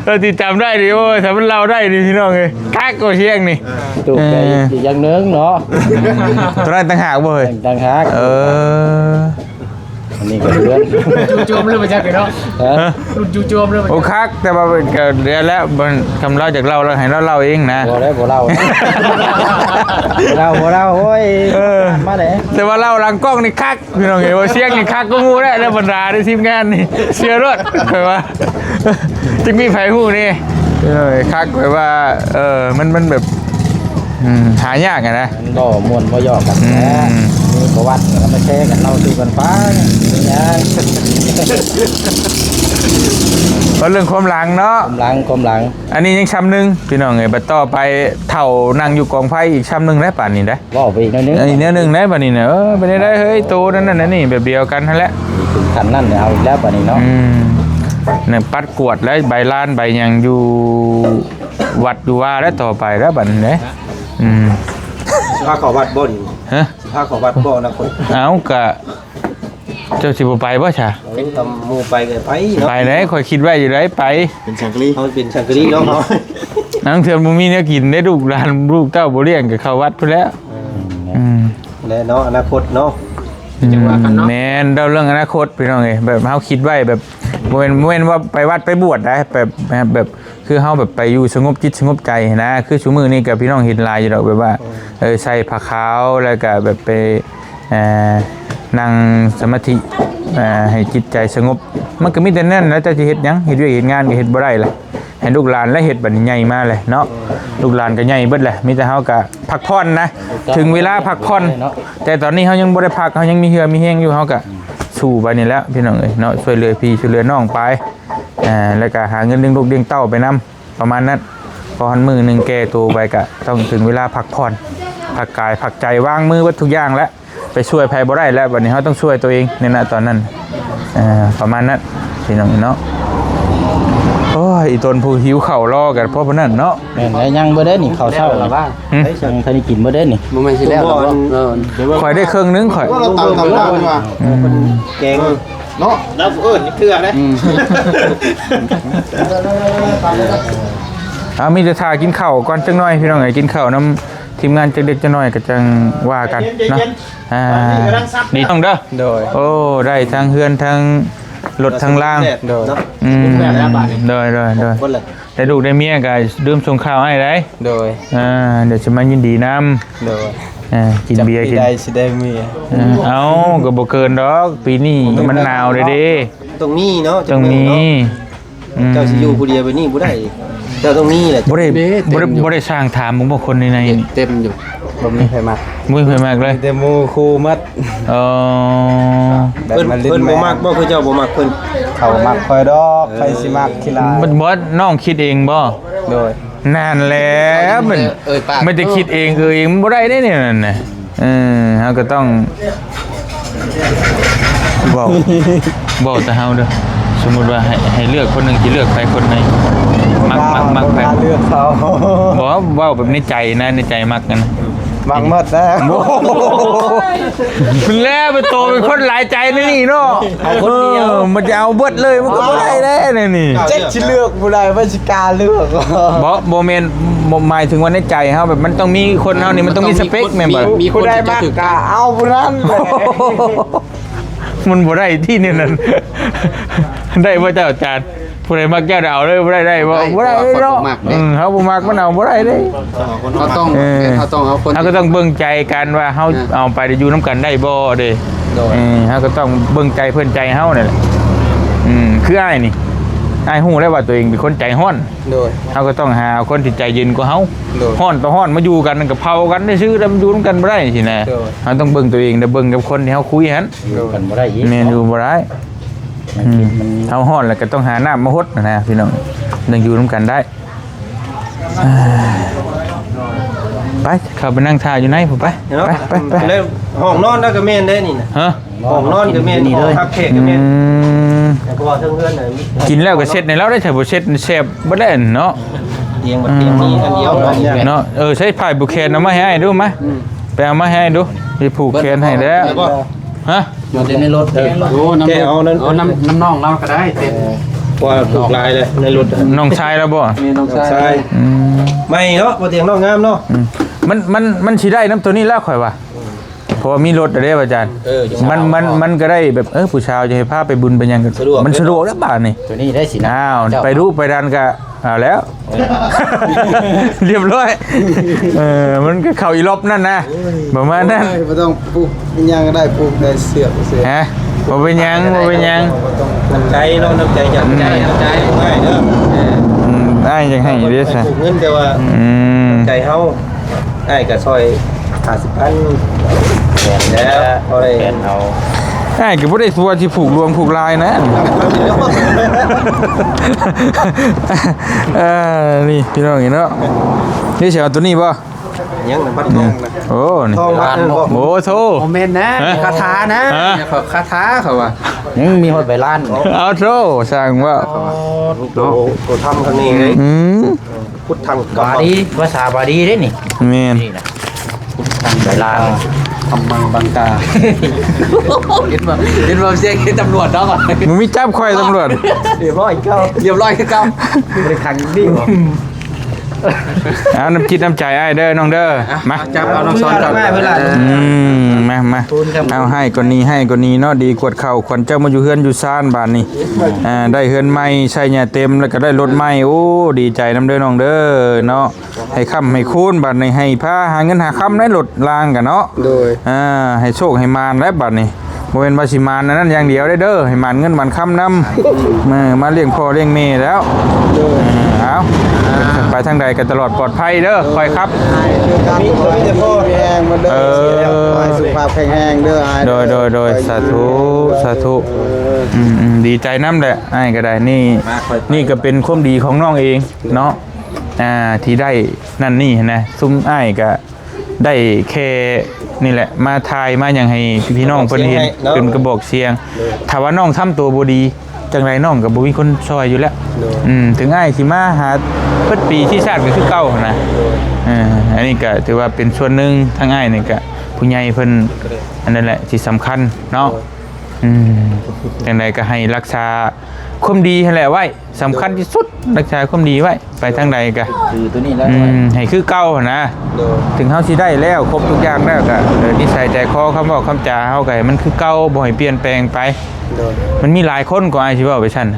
ເຮົາຊິຈຳໄດ້ນີ້ ໂອ້ຍ ຖ້າມັນເລົ່າໄດ້ນີ້ພີ່ນ້ອງເອີຍ ຄັກກວ່າຊຽງນີ້. ຕູບໄດ້ ເອີ ອີກຢ່າງໜຶ່ງເນາະ ໂຕນັ້ນຕ່າງຫາກບໍ່ເຮີຍ? ຕ່າງຫາກ ເອີ ອັນນີ້ກໍເຮືອນ ຈູ່ໂຈມເລີຍບໍ່ຈັກເນາະ. ຮະ? ລຸ້ນຈູ່ໂຈມເລີຍບໍ່ຈັກ ໂອ້ ຄັກ ແຕ່ວ່າກໍແລ້ວແຫຼະ ມັນ ຄຳລາວຢາກເລົ່າ ແລ້ວໃຫ້ລາວເລົ່າເອງນະ. ບໍ່ໄດ້ ບໍ່ເລົ່າ ບໍ່ເລົ່າ ບໍ່ເລົ່າ ໂອ້ຍ ເອີ ມາແລ້ວ ແຕ່ວ່າເລົ່າຫຼັງກ້ອງນີ້ຄັກ ພີ່ນ້ອງເອີຍ ວ່າຊຽງນີ້ຄັກກວ່າໝູ່ແລ້ວ ແລ້ວບັນດາໃນທີມງານນີ້ ເຊື່ອໂລດ ຂ້ອຍວ່າ ຈັກມີໃຜຮູ້ແດ່ ເອີ ຄັກ ແບບວ່າ ເອີ ມັນ ມັນແບບ ອືມ ຫາຍາກຫັ້ນນະ ມັນບໍ່ມ່ວນບໍ່ຢອກກັນແຫຼະ. ອືມ ມີປະຫວັດກໍມາແຊກັນເລົ່າສູ່ກັນຟັງ ມີຫຍັງ ເວົ້າເລື່ອງຄວາມຫຼັງເນາະ ຄວາມຫຼັງ ຄວາມຫຼັງ. ອັນນີ້ຍັງຊຳໜຶ່ງ ພີ່ນ້ອງເອີຍ ບັດຕໍ່ໄປເຖົ້ານັ່ງຢູ່ກອງໄຟອີກຊຳໜຶ່ງໄດ໋ ປານນີ້ໄດ໋ ເວົ້າໄປອີກໜ້ອຍໜຶ່ງ ອີກແນວໜຶ່ງໄດ໋ ບາດນີ້ນະ. ເອີ ເປັນໄດ້ເຮີຍ ໂຕນັ້ນນັ້ນນີ້ ແບບດຽວກັນຫັ້ນແຫຼະ ເຖິງຂັ້ນນັ້ນແລ້ວ ເອົາອີກແລ້ວບາດນີ້ເນາະ. ອືມ ນັ້ນປັດກວາດແລ້ວ ໃບລານໃບຫຍັງຢູ່ວັດຢູ່ວາແລ້ວ ຕໍ່ໄປແລ້ວບາດນີ້ເດ້. ອືມ ຊິພາເຂົ້າວັດບໍ່ນີ້? ຮະ? ຊິພາເຂົ້າວັດບໍ່ນະຄົນ? ເອົ້າ ກະ ເຈົ້າຊິບໍ່ໄປບໍ່ຊະ? ເອີ ຕຳໝູ່ໄປກໍໄປເນາະ ໄປເດ້ ຂ້ອຍຄິດໄວ້ຢູ່ໄດ໋ ໄປ ເປັນສັງກະລີ ເຮົາເປັນສັງກະລີເນາະ ເຮົາ ລາງເທື່ອບໍ່ມີແນວກິນເດ້ ລູກຫຼານ ລູກເຕົ້າບໍ່ລ້ຽງກໍເຂົ້າວັດພຸ້ນແຫຼະ. ເອີ ອືມ ແລະເນາະ ອະນາຄົດເນາະ ອືມ ຈັ່ງວ່າກັນເນາະ ແມ່ນ ເວົ້າເລື່ອງອະນາຄົດ ພີ່ນ້ອງເອີຍ ແບບເຮົາຄິດໄວ້ແບບ ບໍ່ແມ່ນ ບໍ່ແມ່ນວ່າໄປວັດໄປບວດໄດ໋ ແບບ ແບບ ຄືເຮົາແບບໄປຢູ່ສະຫງົບຈິດສະຫງົບໃຈຫັ້ນນະ ຄືຊຸມື້ນີ້ກໍພີ່ນ້ອງເຫັນຫຼາຍຢູ່ດອກ ແບບວ່າ ເອີ ໃສ່ຜ້າຂາວ ແລ້ວກໍແບບໄປ ເອີ ນັ່ງສະມາທິ ເອີ ໃຫ້ຈິດໃຈສະຫງົບ ມັນກໍມີແຕ່ນັ້ນແຫຼະ ເຈົ້າຊິເຮັດຫຍັງ ເຮັດວຽກເຮັດງານກໍເຮັດບໍ່ໄດ້ລະ ໃຫ້ລູກຫຼານແລະເຮັດ ບັດນີ້ໃຫຍ່ມາແລ້ວເນາະ ອືມ ລູກຫຼານກໍໃຫຍ່ເບິດແຫຼະ ມີແຕ່ເຮົາກໍພັກຜ່ອນນະ ເຈົ້າ ເຖິງເວລາພັກຜ່ອນ ເນາະ ແຕ່ຕອນນີ້ເຮົາຍັງບໍ່ໄດ້ພັກ ເຮົາຍັງມີເຫື່ອມີແຮງຢູ່ ເຮົາກໍ ອືມ ສູ້ໄປນີ້ແຫຼະ ພີ່ນ້ອງເອີຍເນາະ ຊ່ວຍເຫຼືອພີ່ຊ່ວຍເຫຼືອນ້ອງໄປ ອ່າ ແລ້ວກໍຫາເງິນລ້ຽງລູກລ້ຽງເຕົ້າໄປນຳ ປະມານນັ້ນ ພໍຮອດມື້ໜຶ່ງແກ່ໂຕໄປກະຕ້ອງເຖິງເວລາພັກຜ່ອນ ພັກກາຍພັກໃຈ ວາງມືເບິດທຸກຢ່າງແລ້ວ ໄປຊ່ວຍໃຜບໍ່ໄດ້ແລ້ວ ບັດນີ້ເຮົາຕ້ອງຊ່ວຍຕົວເອງໃນນະຕອນນັ້ນ ເອີ ປະມານນັ້ນ ພີ່ນ້ອງເນາະ. ໂອ້ຍ ອີຕົນຜູ້ຫິວເຂົ້າລໍກັນພໍປານນັ້ນເນາະ. ແມ່ນແລ້ວ ຍັງບໍ່ໄດ້ນີ້ ເຂົ້າເຊົ້ານີ້ ຫຶ? ຍັງທັນໄດ້ກິນບໍ່ໄດ້ນີ້ ບໍ່ແມ່ນຊິແລ້ວແລ້ວບໍ່? ເອີ ຂ້ອຍໄດ້ເຄິ່ງໜຶ່ງຂ້ອຍ ເອີ ເພິ່ນແກງ ເນາະ ແລ້ວຜູ້ອື່ນເທື່ອເດ້ ອືມ ເອົາ ມີແຕ່ຖ້າກິນເຂົ້າກ່ອນຈັກໜ້ອຍ ພີ່ນ້ອງເອີຍ ກິນເຂົ້ານຳທີມງານຈັກເລັກຈັກນ້ອຍກໍຈັ່ງວ່າກັນເນາະ ອ່າ ດີນ້ອງເດີ ໂດຍ ໂອ້ ໄດ້ທັງເຮືອນທັງລົດທັງລາງ ໂດຍ ອືມ ໂດຍ ໂດຍ ໂດຍ ແຕ່ລູກໄດ້ເມຍກໍລືມສົ່ງຂ່າວອ້າຍໄດ໋ ໂດຍ ອ່າ ດຽວຊິມາຍິນດີນຳ ໂດຍ ອ່າ ກິນເບຍກິນ ຈັກປີໃດຊິໄດ້ເມຍ ເອີ ເອົ້າ ກໍບໍ່ເກີນດອກ ປີນີ້ມັນໜາວເດ້ ຕ້ອງມີເນາະ ຕ້ອງມີ ອືມ ເຈົ້າຊິຢູ່ຜູ້ດຽວແບບນີ້ບໍ່ໄດ້ ເຈົ້າຕ້ອງມີແຫຼະ ບໍ່ໄດ້ ເດ້ ບໍ່ໄດ້ ເຕັມຢູ່ ບໍ່ໄດ້ສ້າງຖາມເບິ່ງບໍ່ຄົນໃນ ໃນນີ້ ເຕັມຢູ່ ບໍ່ມີໃຜມັກ ບໍ່ມີໃຜມັກເລີຍ ມີແຕ່ໝູ່ຄູ່ໝົດ ເອີ ແບບ ເພິ່ນ ມາຫຼິ້ນ ເພິ່ນບໍ່ມັກບໍ່ ຄືເຈົ້າບໍ່ມັກເພິ່ນ ເຂົາບໍ່ມັກຂ້ອຍດອກ ເອີ ໃຜຊິມັກຂີ້ລ້າຍ ບໍ່ ນ້ອງຄິດເອງບໍ່ ໂດຍ ນັ້ນແຫຼະ ມັນ ເອີຍປາກ ມັນຈະຄິດເອງເອີຍເອງ ມັນບໍ່ໄດ້ເດ້ນີ້ ນັ້ນນະ ເອີ ເຮົາກໍຕ້ອງເວົ້າ ເວົ້າແຕ່ເຮົາເດີ ສົມມຸດວ່າໃຫ້ ໃຫ້ເລືອກຄົນໜຶ່ງ ຊິເລືອກໃຜຄົນໃດ ມັກ ມັກ ມັກໃຜ ເລືອກເຂົາ ບໍ່ ເວົ້າແບບໃນໃຈນະ ໃນໃຈມັກນັ້ນນະ ມັກໝົດແລ້ວ ໂອ້ໂຫ ແລ້ວໄປໂຕເປັນຄົນຫຼາຍໃຈໃນນີ້ເນາະ ເອົາຄົນດຽວ ເອີ ມັນຈະເອົາເບິດເລີຍ ມັນກໍບໍ່ໄດ້ແລ້ວນີ້ ຈັກຊິເລືອກຜູ້ໃດ ວ່າຊິກ້າເລືອກ ບໍ່ ບໍ່ແມ່ນ ບໍ່ ໝາຍເຖິງວ່າໃນໃຈເຮົາແບບ ມັນຕ້ອງມີຄົນເຮົານີ້ ມັນຕ້ອງມີສະເປັກແມ່ນບໍ່ ມີຄົນທີ່ເຈົ້າຖືກ ຜູ້ໃດມັກກໍເອົາຜູ້ນັ້ນແຫຼະ ມັນບໍ່ໄດ້ທີ່ແນວນັ້ນ ໄດ້ບໍ່ເຈົ້າອາຈານ ຜູ້ໃດມັກເຈົ້າໄດ້ເອົາເລີຍ ບໍ່ໄດ້ ໄດ້ບໍ່ ໄດ້ ບໍ່ໄດ້ເນາະ ເພາະວ່າເຂົາບໍ່ມັກເດ້ ອືມ ເຮົາບໍ່ມັກມັນເອົາບໍ່ໄດ້ເດ້ ເຮົາຕ້ອງ ເອີ ເຮົາຕ້ອງເອົາຄົນ ເຮົາກໍຕ້ອງເບິ່ງໃຈກັນວ່າເຮົາ ອ່າ ເອົາໄປຢູ່ນຳກັນໄດ້ບໍ່ເດ້ ໂດຍ ເອີ ເຮົາກໍຕ້ອງເບິ່ງໃຈເພິ່ນໃຈເຮົານັ້ນແຫຼະ ອືມ ຄືອ້າຍນີ້ ອ້າຍຮູ້ແລ້ວວ່າຕົວເອງເປັນຄົນໃຈຮ້ອນ ໂດຍ ເຮົາກໍຕ້ອງຫາຄົນທີ່ໃຈເຢັນກວ່າເຮົາ ໂດຍ ຮ້ອນຕໍ່ຮ້ອນມາຢູ່ກັນ ມັນກໍເຜົາກັນຊື່ໆ ແລ້ວມັນຢູ່ນຳກັນບໍ່ໄດ້ຊີ້ນະ ໂດຍ ເຮົາຕ້ອງເບິ່ງຕົວເອງ ແລະ ເບິ່ງກັບຄົນທີ່ເຮົາຄຸຍຫັ້ນ ໂດຍ ກັນບໍ່ໄດ້ອີກ ແມ່ນຢູ່ ບໍ່ໄດ້ ອືມ ມັນ ເຮົາຮ້ອນແລ້ວກໍຕ້ອງຫານ້ຳມາຫົດນະພີ່ນ້ອງ ຈັ່ງຢູ່ນຳກັນໄດ້ ໄປ ເຂົ້າໄປນັ່ງຖ້າຢູ່ໃນພຸ້ນ ໄປ ເນາະ ໄປ ໄປ ໄປ ແລ້ວຫ້ອງນອນລະກໍແມ່ນເດ້ນີ້ນະ ຮະ ຫ້ອງນອນກໍແມ່ນ ຫ້ອງພັກແຂກກໍແມ່ນ ອືມ ແຕ່ເພາະວ່າເທິງເຮືອນນະ ກິນແລ້ວກໍເຊັດໃຫ້ລາວໄດ້ ຖ້າບໍ່ເຊັດແຊບບໍ່ໄດ້ເນາະ ຕຽງ ອືມ ຕຽງມີອັນດຽວເນາະ ເນາະ ເອີ ໃຊ້ຜ້າຜູກແຂນເອົາມາໃຫ້ອ້າຍດູມາ ອືມ ໄປເອົາມາໃຫ້ດູ ຊິຜູກແຂນໃຫ້ແລ້ວ ຮະ ຢູ່ແຕ່ໃນລົດເດີ ໂອ້ ນຳ ແກະເອົານັ້ນ ໂອ້ ນຳ ນຳນ້ອງລາວກໍໄດ້ ເອີ ເພາະວ່າຜູກຫຼາຍເລີຍໃນລົດ ນ້ອງຊາຍລາວບໍ່? ແມ່ນ ນ້ອງຊາຍ ນ້ອງຊາຍ ອືມ ໃໝ່ເນາະ ບໍ່ຕຽງເນາະ ງາມເນາະ ອືມ ມັນ ມັນ ມັນຊິໄດ້ນຳໂຕນີ້ແລ້ວຂ້ອຍວ່າ ເພາະວ່າມີລົດເດ້ອາຈານ ເອີ ມັນ ມັນ ມັນກໍໄດ້ແບບ ເອີ ຜູ້ສາວຈະໃຫ້ພາໄປບຸນໄປຫຍັງກໍ ສະດວກ ມັນສະດວກແລ້ວບາດນີ້ ໂຕນີ້ໄດ້ຊິນະ ອ້າວ ເຈົ້າ ໄປດຸໄປດັນກໍ ເອົາແລ້ວ ເອີ ລຽບຮ້ອຍ ເອີ ມັນກໍເຂົ້າອີ່ລັອບນັ້ນນະ ໂອ້ຍ ປະມານນັ້ນ ໂອ້ຍ ບໍ່ຕ້ອງຜູກຫຍັງກໍໄດ້ ຜູກແຕ່ເຊືອກເຊືອກ ຮະ ບໍ່ເປັນຫຍັງ ບໍ່ເປັນຫຍັງ ນ້ຳໃຈເນາະ ນ້ຳໃຈຈາກ ອືມ ໃຈ ນ້ຳໃຈ ອ້າຍເດີ ອືມ ອ້າຍຢາກໃຫ້ເດ້ຊະ ຜູກເງິນແຕ່ວ່າ ອືມ ນ້ຳໃຈເຮົາ ອ້າຍກໍຊ່ອຍຫ້າສິບພັນ ແມ່ນແລ້ວ ພໍໄດ້ ແມ່ນເອົາ ອ້າຍກໍບໍ່ໄດ້ຕົວະຊິຜູກຫຼວງຜູກຫຼາຍນະ ເອີ ນີ້ພີ່ນ້ອງເຫັນເນາະ ນີ້ຊິເອົາຕົວນີ້ບໍ່? ຍັງນະ ບັດທອງນະ ໂອ້ ນີ້ ທອງບັດນັ້ນບໍ່? ໂອ້ໂທ້ ບໍ່ແມ່ນນະ ຮະ ຄາຖານະ ຮະ ຄາຖາເຂົາວ່າ ຍັງມີຮອດໃບລ້ານ ເອົາໂທ້ ຊ່າງເວົ້າ ໂອ້ ໂຕທຳທາງນີ້ເດ້ ອືມ ພຸດທັງກຳ ບາລີ ພາສາບາລີເດ້ນີ້ ແມ່ນ ນີ້ນະ ພຸດທັງໄບລາງ ທຳມັງບັງກາ ເຫັນບໍ່ ເຫັນບໍ່ ສຽງຕຳຫຼວດເນາະ ມັນມີຈັບຂ້ອຍຕຳຫຼວດ ຮຽບຮ້ອຍຄືເກົ່າ ຮຽບຮ້ອຍຄືເກົ່າ ບໍ່ໄດ້ຂັງຢູ່ນີ້ບໍ່ ເອົານ້ຳຈິດນ້ຳໃຈອ້າຍເດີນ້ອງເດີ ມາ ຈັບເອົານ້ອງສອນກ່ອນ ອືມ ມາ ມາ ເອົາໃຫ້ກ່ອນນີ້ ໃຫ້ກ່ອນນີ້ເນາະ ດີກວດເຂົ້າ ຂວັນເຈົ້າມາຢູ່ເຮືອນຢູ່ຊານບາດນີ້ ອ່າ ໄດ້ເຮືອນໃໝ່ ໃຊ້ຫຍ້າເຕັມ ແລ້ວກໍໄດ້ລົດໃໝ່ ໂອ້ ດີໃຈນຳເດີນ້ອງເດີເນາະ ໃຫ້ຄ້ຳໃຫ້ຄູນ ບາດນີ້ໃຫ້ພາຫາເງິນຫາຄຳໃນລົດລາງກັນເນາະ ໂດຍ ອ່າ ໃຫ້ໂຊກໃຫ້ໝານແຫຼະບາດນີ້ ບໍ່ແມ່ນວ່າຊິໝານອັນນັ້ນຢ່າງດຽວເດີ ໃຫ້ໝານເງິນໝານຄຳນຳ ເອີ ມາລ້ຽງພໍ່ລ້ຽງແມ່ແລ້ວ ໂດຍ ເອີ ເອົາ ໄປທາງໃດກໍຕະຫຼອດປອດໄພເດີ ຂ້ອຍຂັບ ມີແຕ່ພໍ່ແຮງເດີ ເອີ ສຸຂະພາບແຂງແຮງເດີ ໂດຍ ໂດຍ ໂດຍ ສາທຸ ສາທຸ ເອີ ອືມ ອືມ ດີໃຈນຳແຫຼະ ອ້າຍກໍໄດ້ ນີ້ ນີ້ກໍເປັນຄວາມດີຂອງນ້ອງເອງເນາະ ອ່າ ທີ່ໄດ້ນັ້ນນີ້ນະ ຊຸມອ້າຍກະໄດ້ແຄ່ນີ້ແຫຼະ ມາຖ່າຍມາຫຍັງໃຫ້ພີ່ນ້ອງເພິ່ນເຫັນ ເປັນກະບອກສຽງ ຖ້າວ່ານ້ອງທຳໂຕບໍ່ດີ ຈັ່ງໃດນ້ອງກະບໍ່ມີຄົນຊ່ອຍຢູ່ແລ້ວ ອືມ ເຖິງອ້າຍຊິມາຫາເບິດປີທີ່ຊາດກະຄືເກົ່າຫັ້ນນະ ເອີ ອັນນີ້ກະຖືວ່າເປັນສ່ວນໜຶ່ງ ທາງອ້າຍນີ້ກະຜູ້ໃຫຍ່ເພິ່ນ ອັນນັ້ນແຫຼະທີ່ສຳຄັນເນາະ ອືມ ຈັ່ງໃດກະໃຫ້ຮັກສາຄວາມດີຫັ້ນແຫຼະໄວ້ ສຳຄັນທີ່ສຸດ ຮັກສາຄວາມດີໄວ້ ໄປທາງໃດກະ ຄືໂຕນີ້ແຫຼະ ອືມ ໃຫ້ຄືເກົ່າຫັ້ນນະ ໂດຍ ເຖິງເຮົາຊິໄດ້ແລ້ວ ຄົບທຸກຢ່າງແລ້ວກະ ເອີ ນິໄສໃຈຄໍ ຄຳເວົ້າຄຳຈາເຮົາກະໃຫ້ມັນຄືເກົ່າ ບໍ່ໃຫ້ປ່ຽນແປງໄປ ໂດຍ ມັນມີຫຼາຍຄົນກໍອາດຊິເວົ້າໄປຊັ້ນ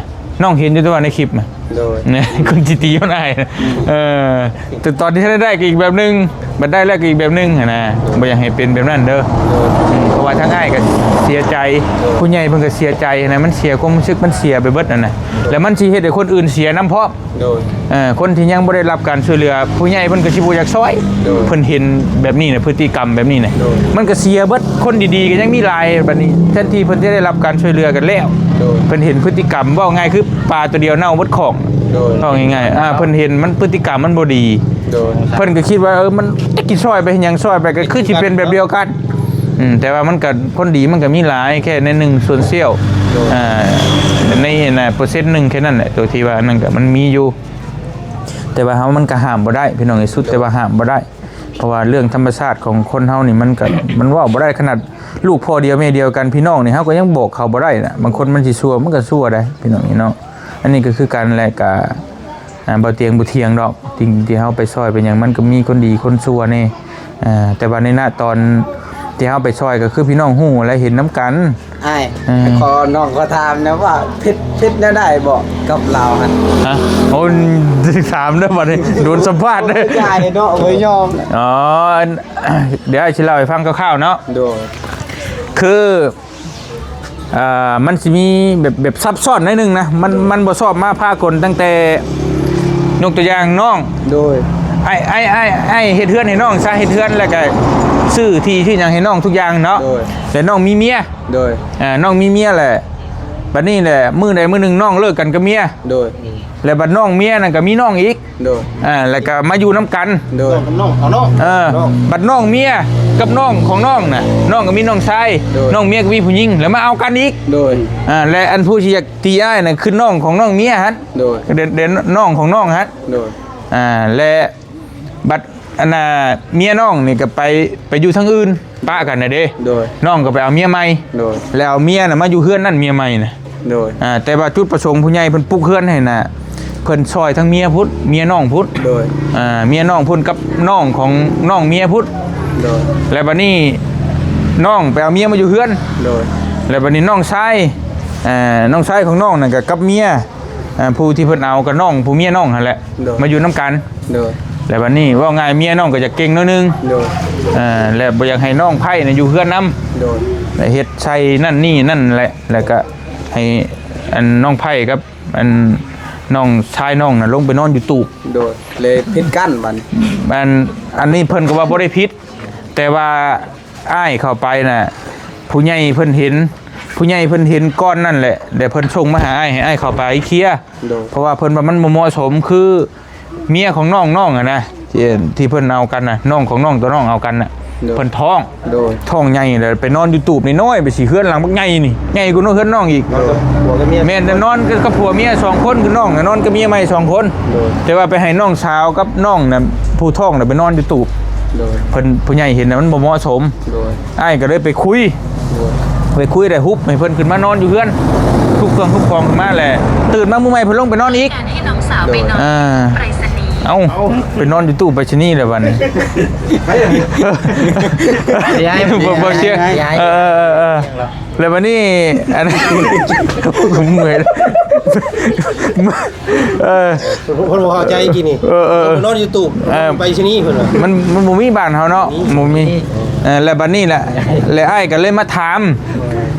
ນ້ອງເຫັນຢູ່ແຕ່ວ່າໃນຄລິບນະ ໂດຍ ຄົນຊິຕີມັນອາຍ ເອີ ແຕ່ຕອນທີ່ທັນໄດ້ໄດ້ກໍອີກແບບໜຶ່ງ ບັດໄດ້ແລ້ວກໍອີກແບບໜຶ່ງຫັ້ນນະ ບໍ່ຢາກໃຫ້ເປັນແບບນັ້ນເດີ ໂດຍ ອືມ ເພາະວ່າທາງອ້າຍກໍເສຍໃຈ ໂດຍ ຜູ້ໃຫຍ່ເພິ່ນກໍເສຍໃຈຫັ້ນນະ ມັນເສຍຄວາມຮູ້ສຶກ ມັນເສຍໄປເບິດຫັ້ນນະ ໂດຍ ແລ້ວມັນຊິເຮັດໃຫ້ຄົນອື່ນເສຍນຳພ້ອມ ໂດຍ ເອີ ຄົນທີ່ຍັງບໍ່ໄດ້ຮັບການຊ່ວຍເຫຼືອ ຜູ້ໃຫຍ່ເພິ່ນກໍຊິບໍ່ຢາກຊ່ອຍ ໂດຍ ເພິ່ນເຫັນແບບນີ້ນະ ພຶດຕິກຳແບບນີ້ນະ ໂດຍ ມັນກໍເສຍເບິດ ຄົນດີໆກໍຍັງມີຫຼາຍ ບັດນີ້ແທນທີ່ເພິ່ນຈະໄດ້ຮັບການຊ່ວຍເຫຼືອກັນແລ້ວ ໂດຍ ເພິ່ນເຫັນພຶດຕິກຳ ເວົ້າງ່າຍຄືປາຕົວດຽວເນົ່າໝົດຂອງ ໂດຍ ເວົ້າງ່າຍໆ ອ່າ ເພິ່ນເຫັນມັນ ພຶດຕິກຳມັນບໍ່ດີ ໂດຍ ເພິ່ນກໍຄິດວ່າ ເອີ ມັນຈັກຊິຊ່ອຍໄປເຮັດຫຍັງ ຊ່ອຍໄປກໍຄືຊິເປັນແບບດຽວກັນ ອືມ ແຕ່ວ່າມັນກໍ ຜົນດີມັນກໍມີຫຼາຍ ແຄ່ໃນໜຶ່ງສ່ວນສ່ຽວ ໂດຍ ອ່າ ໃນ ໃນເປີເຊັນໜຶ່ງແຄ່ນັ້ນແຫຼະ ໂຕທີ່ວ່ານັ້ນກໍມັນມີຢູ່ ແຕ່ວ່າເຮົາ ມັນກໍຫ້າມບໍ່ໄດ້ ພີ່ນ້ອງເອີຍ ສຸດແຕ່ວ່າຫ້າມບໍ່ໄດ້ ເພາະວ່າເລື່ອງທຳມະຊາດຂອງຄົນເຮົານີ້ ມັນກໍ ມັນເວົ້າບໍ່ໄດ້ ຂະໜາດລູກພໍ່ດຽວແມ່ດຽວກັນ ພີ່ນ້ອງນີ້ ເຮົາກໍຍັງບອກເຂົາບໍ່ໄດ້ນະ ບາງຄົນມັນຊິຊົ່ວ ມັນກໍຊົ່ວໄດ໋ ພີ່ນ້ອງເອີຍເນາະ ອັນນີ້ກໍຄືກັນແຫຼະ ກໍ ອ່າ ບໍ່ຕຽງບໍ່ຖຽງດອກ ທີ່ ທີ່ເຮົາໄປຊ່ອຍໄປຫຍັງ ມັນກໍມີຄົນດີຄົນຊົ່ວແດ່ ອ່າ ແຕ່ວ່າໃນນະຕອນທີ່ເຮົາໄປຊ່ອຍ ກໍຄືພີ່ນ້ອງຮູ້ແລະ ເຫັນນຳກັນ ອ້າຍ ເອີ ຂໍ ນ້ອງຂໍຖາມແດ່ວ່າ ຜິດ ຜິດແນວໃດບໍ່ກັບລາວຫັ້ນ? ຮະ? ໂອ້ ຖາມເດີບັດນີ້ ໂດນສຳພາດເດີ ຢາເນາະ ບໍ່ຍອມ ອໍ ດຽວອ້າຍຊິເລົ່າໃຫ້ຟັງຄ່າວໆເນາະ ໂດຍ ຄື ອ່າ ມັນຊິມີແບບ ແບບຊັບຊ້ອນໜ້ອຍໜຶ່ງນະ ມັນ ມັນບໍ່ຊອບມາພາກົນຕັ້ງແຕ່ ຍົກຕົວຢ່າງນ້ອງ ໂດຍ ອ້າຍ ອ້າຍ ອ້າຍ ອ້າຍເຮັດເຮືອນໃຫ້ນ້ອງຊະ ເຮັດເຮືອນແລ້ວກະຊື້ທີ່ ຊື້ຫຍັງໃຫ້ນ້ອງທຸກຢ່າງເນາະ ໂດຍ ແລ້ວນ້ອງມີເມຍ ໂດຍ ອ່າ ນ້ອງມີເມຍແຫຼະ ບັດນີ້ແຫຼະ ມື້ໃດມື້ໜຶ່ງນ້ອງເລີກກັນກັບເມຍ ໂດຍ ແລ້ວບັດນ້ອງເມຍນັ້ນກະມີນ້ອງອີກ ໂດຍ ອ່າ ແລ້ວກະມາຢູ່ນຳກັນ ໂດຍ ນ້ອງ ນ້ອງ ເອີ ນ້ອງ ບັດນ້ອງເມຍກັບນ້ອງຂອງນ້ອງນະ ນ້ອງກະມີນ້ອງຊາຍ ໂດຍ ນ້ອງເມຍກະມີຜູ້ຍິງ ແລ້ວມາເອົາກັນອີກ ໂດຍ ອ່າ ແລະອັນຜູ້ທີ່ຢາກຕີອ້າຍນະ ຄືນ້ອງຂອງນ້ອງເມຍຫັ້ນ ໂດຍ ເດ ເດ ນ້ອງຂອງນ້ອງຫັ້ນ ໂດຍ ອ່າ ແລະບັດອັນນ່າ ເມຍນ້ອງນີ້ກະໄປ ໄປຢູ່ທາງອື່ນ ປະກັນນະເດ້ ໂດຍ ນ້ອງກະໄປເອົາເມຍໃໝ່ ໂດຍ ແລ້ວເອົາເມຍນະມາຢູ່ເຮືອນນັ້ນ ເມຍໃໝ່ນະ ໂດຍ ອ່າ ແຕ່ວ່າຈຸດປະສົງຜູ້ໃຫຍ່ເພິ່ນປຸກເຮືອນໃຫ້ນະ ເພິ່ນຊ່ອຍທັງເມຍພຸ້ນ ເມຍນ້ອງພຸ້ນ ໂດຍ ອ່າ ເມຍນ້ອງພຸ້ນກັບນ້ອງຂອງນ້ອງເມຍພຸ້ນ ໂດຍ ແລ້ວບັດນີ້ນ້ອງໄປເອົາເມຍມາຢູ່ເຮືອນ ໂດຍ ແລ້ວບັດນີ້ນ້ອງຊາຍ ອ່າ ນ້ອງຊາຍຂອງນ້ອງນັ້ນກະກັບເມຍ ອ່າ ຜູ້ທີ່ເພິ່ນເອົາກະນ້ອງ ຜູ້ເມຍນ້ອງຫັ້ນແຫຼະ ໂດຍ ມາຢູ່ນຳກັນ ໂດຍ ແລ້ວບັດນີ້ເວົ້າງ່າຍເມຍນ້ອງກະຢາກເກັ່ງໜ້ອຍໜຶ່ງ ໂດຍ ເອີ ແລະບໍ່ຢາກໃຫ້ນ້ອງໄພ້ນະຢູ່ເຮືອນນຳ ໂດຍ ແລະເຮັດໃສ່ນັ້ນນີ້ນັ້ນແຫຼະ ແລ້ວກະໃຫ້ອັນນ້ອງໄພ້ກັບອັນນ້ອງຊາຍນ້ອງນະລົງໄປນອນຢູ່ຕູບ ໂດຍ ເລີຍຜິດກັນບັດນີ້ ອັນ ອັນນີ້ເພິ່ນກະວ່າບໍ່ໄດ້ຜິດ ແຕ່ວ່າອ້າຍເຂົ້າໄປນະ ຜູ້ໃຫຍ່ເພິ່ນເຫັນ ຜູ້ໃຫຍ່ເພິ່ນເຫັນກ່ອນນັ້ນແຫຼະ ແລ້ວເພິ່ນສົ່ງມາຫາອ້າຍ ໃຫ້ອ້າຍເຂົ້າໄປເຄຍ ໂດຍ ເພາະວ່າເພິ່ນວ່າມັນບໍ່ເໝາະສົມ ຄືເມຍຂອງນ້ອງນ້ອງຫັ້ນນະ ທີ່ ທີ່ເພິ່ນເອົາກັນນະ ນ້ອງຂອງນ້ອງຕົວນ້ອງເອົາກັນນະ ໂດຍ ເພິ່ນທ້ອງ ໂດຍ ທ້ອງໃຫຍ່ແລ້ວໄປນອນຢູ່ຕູບນ້ອຍໆ ໄປຊິເຮືອນຫຼັງບັກໃຫຍ່ນີ້ ໃຫຍ່ກວ່າເຮືອນນ້ອງອີກ ນອນກັບຜົວກັບເມຍ ແມ່ນແຕ່ນອນກັບຜົວເມຍສອງຄົນ ຄືນ້ອງນະນອນກັບເມຍໃໝ່ສອງຄົນ ໂດຍ ແຕ່ວ່າໄປໃຫ້ນ້ອງສາວກັບນ້ອງນະ ຜູ້ທ້ອງນະໄປນອນຢູ່ຕູບ ໂດຍ ເພິ່ນ ຜູ້ໃຫຍ່ເຫັນນະມັນບໍ່ເໝາະສົມ ໂດຍ ອ້າຍກະເລີຍໄປຄຸຍ ໂດຍ ໄປຄຸຍໄດ້ຮຸບໃຫ້ເພິ່ນຂຶ້ນມານອນຢູ່ເຮືອນ ທຸບເຄື່ອງທຸບຂອງຂຶ້ນມາແຫຼະ ຕື່ນມາມື້ໃໝ່ເພິ່ນລົງໄປນອນອີກ ໂດຍ ອ່າ ເອົ້າ ໄປນອນຢູ່ຕູ້ໄປສະນີແລ້ວບັດນີ້ ບໍ່ ບໍ່ເຊື່ອ ເອີ ເອີ ເອີ ແລ້ວບັດນີ້ ອັນ ເມື່ອຍ ເອີ ເພິ່ນບໍ່ເຂົ້າໃຈກີ້ນີ້ ເອີ ເອີ ເພິ່ນນອນຢູ່ຕູ້ ເອີ ໄປສະນີເພິ່ນວ່າ ມັນ ມັນບໍ່ມີບ້ານເຮົາເນາະ ບໍ່ມີ ເອີ ແລ້ວບັດນີ້ແຫຼະ ແລ້ວອ້າຍກະເລີຍມາຖາມ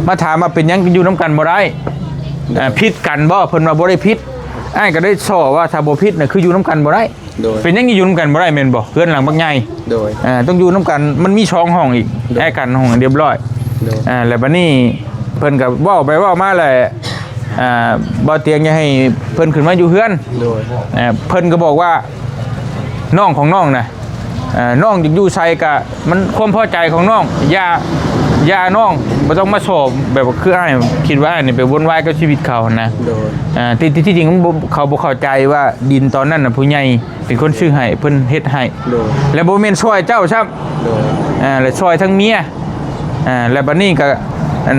ມາຖາມວ່າເປັນຫຍັງຢູ່ນຳກັນບໍ່ໄດ້ ເອີ ຜິດກັນບໍ່ ເພິ່ນວ່າບໍ່ໄດ້ຜິດ ອ້າຍກະໄດ້ສໍ້ວ່າຖ້າບໍ່ຜິດນະຄືຢູ່ນຳກັນບໍ່ໄດ້ ໂດຍ ເປັນຫຍັງຢູ່ນຳກັນບໍ່ໄດ້ແມ່ນບໍ່ ເຮືອນຫຼັງບັກໃຫຍ່ ໂດຍ ອ່າ ຕ້ອງຢູ່ນຳກັນ ມັນມີສອງຫ້ອງອີກ ໂດຍ ແອກັນຫ້ອງຮຽບຮ້ອຍ ໂດຍ ອ່າ ແລ້ວບັດນີ້ເພິ່ນກະເວົ້າໄປເວົ້າມາແຫຼະ ອ່າ ບໍ່ຕຽງຢາກໃຫ້ເພິ່ນຂຶ້ນມາຢູ່ເຮືອນ ໂດຍ ອ່າ ເພິ່ນກະບອກວ່າ ນ້ອງຂອງນ້ອງນະ ເອີ ນ້ອງຢາກຢູ່ໃສກະມັນຄວາມພໍໃຈຂອງນ້ອງ ຢ່າ ຢ່າ ນ້ອງບໍ່ຕ້ອງມາສໍ້ ແບບວ່າຄືອ້າຍຄິດວ່າອ້າຍນີ້ໄປວຸ່ນວາຍກັບຊີວິດເຂົາຫັ້ນນະ ໂດຍ ອ່າ ທີ່ ທີ່ ທີ່ຈິງມັນບໍ່ ເຂົາບໍ່ເຂົ້າໃຈວ່າດິນຕອນນັ້ນນະ ຜູ້ໃຫຍ່ເປັນຄົນຊື້ໃຫ້ ເພິ່ນເຮັດໃຫ້ ໂດຍ ແລະບໍ່ແມ່ນຊ່ອຍເຈົ້າຊ້ຳ ໂດຍ ອ່າ ແລະຊ່ອຍທັງເມຍ ອ່າ ແລ້ວບັດນີ້ກະ ອັນ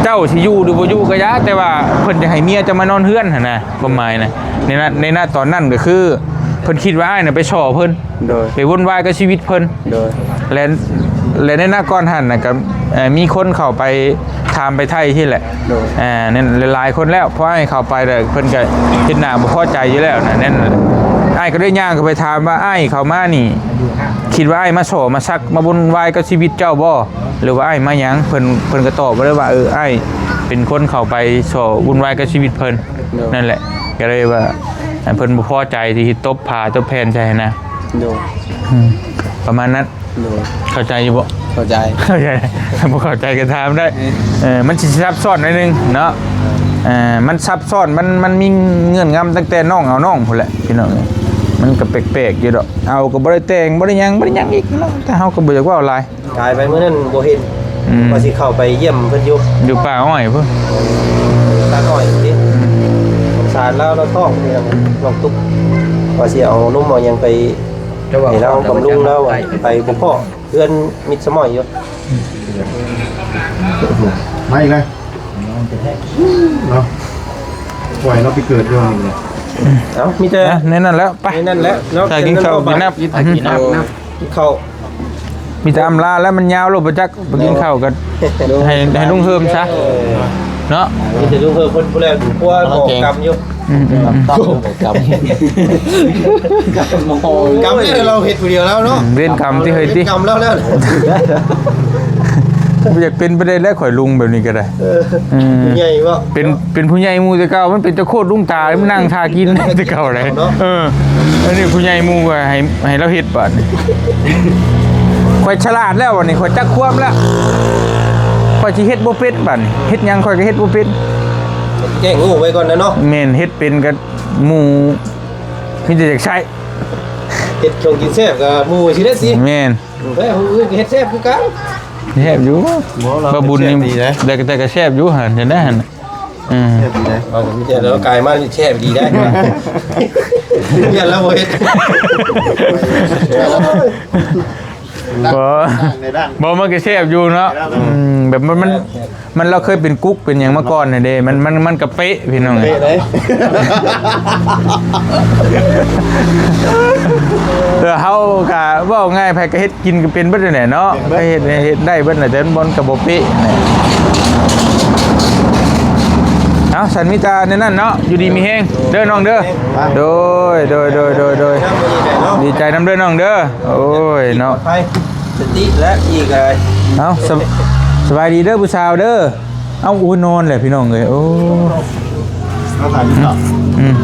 ເຈົ້າຊິຢູ່ຫຼືບໍ່ຢູ່ກະຢ່າ ແຕ່ວ່າເພິ່ນຈະໃຫ້ເມຍເຈົ້າມານອນເຮືອນຫັ້ນນະ ຄວາມໝາຍນະ ໃນນະ ໃນນະຕອນນັ້ນກະຄື ເພິ່ນຄິດວ່າອ້າຍນະໄປສໍ້ເພິ່ນ ໂດຍ ໄປວຸ່ນວາຍກັບຊີວິດເພິ່ນ ໂດຍ ແລະ ແລະໃນນະກ່ອນຫັ້ນນະກະ ເອີ ມີຄົນເຂົ້າໄປຖາມໄປໄຖ່ທີ່ແຫຼະ ໂດຍ ອ່າ ນັ້ນຫຼາຍໆຄົນແລ້ວ ພໍອ້າຍເຂົ້າໄປແລ້ວ ເພິ່ນກະເຮັດໜ້າບໍ່ພໍໃຈຢູ່ແລ້ວນະ ນັ້ນ ອ້າຍກະເລີຍຍ່າງເຂົ້າໄປຖາມວ່າ ອ້າຍເຂົ້າມານີ້ ຄິດວ່າອ້າຍມາສໍ້ມາສັກມາວຸ່ນວາຍກັບຊີວິດເຈົ້າບໍ່ ຫຼືວ່າອ້າຍມາຫຍັງ ເພິ່ນ ເພິ່ນກະຕອບມາເລີຍວ່າ ເອີ ອ້າຍເປັນຄົນເຂົ້າໄປສໍ້ວຸ່ນວາຍກັບຊີວິດເພິ່ນ ໂດຍ ນັ້ນແຫຼະ ກະເລີຍວ່າ ອັນ ເພິ່ນບໍ່ພໍໃຈທີ່ຕົບຜ້າຕົບແຜ່ນໃສ່ຫັ້ນນະ ໂດຍ ອືມ ປະມານນັ້ນ ໂດຍ ເຂົ້າໃຈຢູ່ບໍ່? ເຂົ້າໃຈ ເຂົ້າໃຈ ບໍ່ເຂົ້າໃຈກະຖາມໄດ້ ເອີ ມັນຊິຊັບຊ້ອນໜ້ອຍໜຶ່ງເນາະ ເອີ ມັນຊັບຊ້ອນ ມັນ ມັນມີເງື່ອນງຳຕັ້ງແຕ່ນ້ອງເອົານ້ອງພຸ້ນແຫຼະ ພີ່ນ້ອງເອີຍ ມັນກະແປກໆຢູ່ດອກ ເອົາກະບໍ່ໄດ້ແຕ່ງ ບໍ່ໄດ້ຫຍັງ ບໍ່ໄດ້ຫຍັງອີກເນາະ ແຕ່ເຮົາກະບໍ່ຢາກເວົ້າຫຼາຍ ກາຍໄປມື້ນັ້ນບໍ່ເຫັນ ອືມ ວ່າຊິເຂົ້າໄປຢ້ຽມເພິ່ນຢູ່ ຢູ່ປ່າອ້ອຍພຸ້ນ ປ່າອ້ອຍພຸ້ນຕິ ອືມ ສົງສານລາວ ລາວທ້ອງ ນ້ອງຕຸກ ວ່າຊິເອົານົມເອົາຫຍັງໄປໃຫ້ລາວບຳລຸງລາວ ໄປບໍ່ພໍ້ ເຮືອນມິດສະໝ້ອຍຢູ່ ມາອີກແລ້ວເນາະ ປ່ອຍລາວໄປເກີດຢູ່ນີ້ແຫຼະ ເອົ້າ ມີແຕ່ ອ່ະ ໃນນັ້ນແຫຼະ ໄປ ໃນນັ້ນແຫຼະເນາະ ຖ້າກິນເຂົ້າກິນນ້ຳ ກິນເຂົ້າ ມີແຕ່ອຳລາແລ້ວ ມັນຍາວໂລດບໍ່ຈັກ ໄປກິນເຂົ້າກັນ ໂດຍ ໃຫ້ ໃຫ້ລຸງເຮີມຊະ ເອີ ເນາະ ມີແຕ່ລຸງເຮີເພິ່ນຜູ້ແລກຄົວບອກກຳຢູ່ ອືມໆໆ ກຳ ກຳນີ້ລາວເຮັດຜູ້ດຽວແລ້ວເນາະ ເວນກຳຕິເຮີຍຕິ ເວນກຳລາວແລ້ວ ບໍ່ຢາກເປັນໄປໄດ້ແລ້ວ ຂ້ອຍລຸງແບບນີ້ກໍໄດ້ ເອີ ເປັນ ເປັນຜູ້ໃຫຍ່ໝູ່ແຕ່ເກົ່າ ມັນເປັນເຈົ້າໂຄດລຸງຕາ ມັນນັ່ງຖ້າກິນແຕ່ເກົ່າແຫຼະ ເອີ ອັນນີ້ຜູ້ໃຫຍ່ໝູ່ກໍໃຫ້ ໃຫ້ລາວເຮັດບາດນີ້ ຂ້ອຍສະຫຼາດແລ້ວ ບາດນີ້ຂ້ອຍຈັກຄວາມແລ້ວ ຂ້ອຍຊິເຮັດບໍ່ເປັນບາດນີ້ ເຮັດຫຍັງຂ້ອຍກໍເຮັດບໍ່ເປັນ ແກ້ງໂງ່ໄວ້ກ່ອນນະເນາະ ແມ່ນ ເຮັດເປັນກໍໝູ່ມີແຕ່ຢາກໃຊ້ ເຮັດຂອງກິນແຊບກໍໝູ່ຊິໄດ້ຕິ ແມ່ນ ແຕ່ຜູ້ອື່ນກໍເຮັດແຊບຄືກັນ ແຊບຢູ່ ບໍ່ ລາວ ບໍ່ບຸນນີ້ ແຊບດີເດ້ ແຕ່ ແຕ່ກໍແຊບຢູ່ຫັ້ນ ເຫັນໄດ້ຫັ້ນ ອືມ ແຊບດີເດ້ ເອົາ ມີແຕ່ລາວກາຍມາແຊບດີໄດ໋ ຢ້ານລາວບໍ່ເຮັດ ບໍ່ ບໍ່ ມັນກໍແຊບຢູ່ເນາະ ອືມ ແບບມັນ ມັນ ມັນ ລາວເຄີຍເປັນກຸກເປັນຫຍັງມາກ່ອນຫັ້ນເດ້ ມັນ ມັນ ມັນກໍເປະພີ່ນ້ອງເອີຍ ເປະເດ້ ເອີ ເຮົາກໍເວົ້າງ່າຍ ໃຜກໍເຮັດ ກິນກໍເປັນເບິດນັ້ນແຫຼະເນາະ ເປັນເບິດ ໃຜເຮັດ ເຮັດໄດ້ເບິດແຫຼະ ແຕ່ມັນບໍ່ເປະ ເອົາ ຊັ້ນມີແຕ່ແນວນັ້ນເນາະ ຢູ່ດີມີແຮງເດີນ້ອງເດີ ໂດຍ ໂດຍ ໂດຍ ໂດຍ ໂດຍ ດີໃຈນຳເດີນ້ອງເດີ ໂອ້ຍເນາະ ສະຕິແລະອີກ ເອົາ ສະ ສະບາຍດີເດີຜູ້ສາວເດີ ເອົ້າ ໂອ້ຍ ນອນແຫຼະພີ່ນ້ອງເອີຍ ໂອ້ ເຮົາຖ່າຍຢູ່ເນາະ ອືມ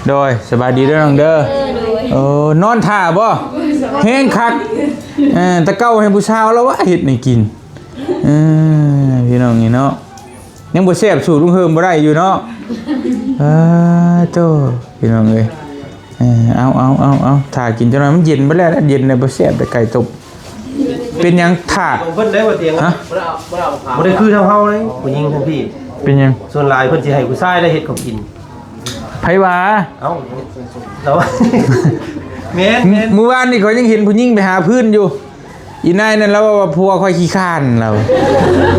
ໂດຍ ສະບາຍດີເດີນ້ອງເດີ ໂອ້ ນອນຖ້າບໍ່ ແຮງຄັກ ເອີ ແຕ່ເກົ່າໃຫ້ຜູ້ສາວລາວວ່າເຮັດໃຫ້ກິນ ເອີ ພີ່ນ້ອງນີ້ເນາະ ຍັງບໍ່ແຊບສູ້ລຸງເຮີມບໍ່ໄດ້ຢູ່ເນາະ ເອີ ໂທ້ ພີ່ນ້ອງເອີຍ ເອີ ເອົາ ເອົາ ເອົາ ເອົາ ຖ້າກິນຈັກໜ້ອຍ ມັນເຢັນເບິດແລ້ວ ເຢັນແລ້ວບໍ່ແຊບແຕ່ໄກ່ຕົ້ມ ເປັນຫຍັງຖ້າ ຂອງເພິ່ນໄດ້ບໍ່ຕຽງ ຮະ ບໍ່ໄດ້ຄືທາງເຮົາເລີຍ ຜູ້ຍິງທາງພີ້ ເປັນຫຍັງ ສ່ວນຫຼາຍເພິ່ນຊິໃຫ້ຜູ້ຊາຍໄດ້ເຮັດຂອງກິນ ໃຜວ່າ ເອົ້າ ລາວ ແມ່ນ ແມ່ນ ມື້ວານນີ້ຂ້ອຍຍັງເຫັນຜູ້ຍິງໄປຫາພື້ນຢູ່ ອີນາຍນັ້ນລາວເວົ້າວ່າຜົວຂ້ອຍຂີ້ຄ້ານລາວ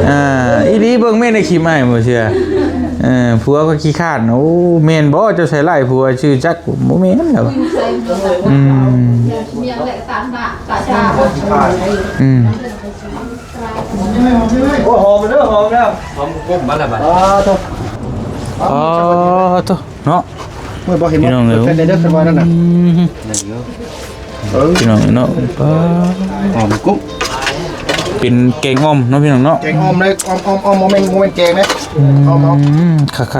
ອ່າ ອີ່ຫຼີ ເບິ່ງແມ່ນໃນຄລິບອ້າຍບໍ່ເຊື່ອ ເອີ ຜົວຂ້ອຍຂີ້ຄ້ານ ໂອ້ ແມ່ນບໍ່ ເຈົ້າໃສ່ຮ້າຍຜົວຊື່ຈັກ ບໍ່ແມ່ນລາວ ອືມ ອືມ ໂອ້ ຫອມເດີ ຫອມແລ້ວ ຫອມກົມມາແລ້ວບາດ ອໍ ໂທ້ ອໍ ໂທ້ ເນາະ ໂອ້ຍ ບໍ່ເຫັນ ພີ່ນ້ອງເອີຍ ເປີດແຟນແດ່ເດີ ຄັນວ່ານັ້ນນະ ອືມ ເອີ ພີ່ນ້ອງເນາະ ປາ ຫອມກຸ້ງ ເປັນແກງອ່ອມເນາະ ພີ່ນ້ອງເນາະ ແກງອ່ອມເລີຍ ອ່ອມໆໆ ບໍ່ແມ່ນ ບໍ່ແມ່ນແກງເດ້ ອ່ອມເອົາ ອືມ ຄັກໆໆ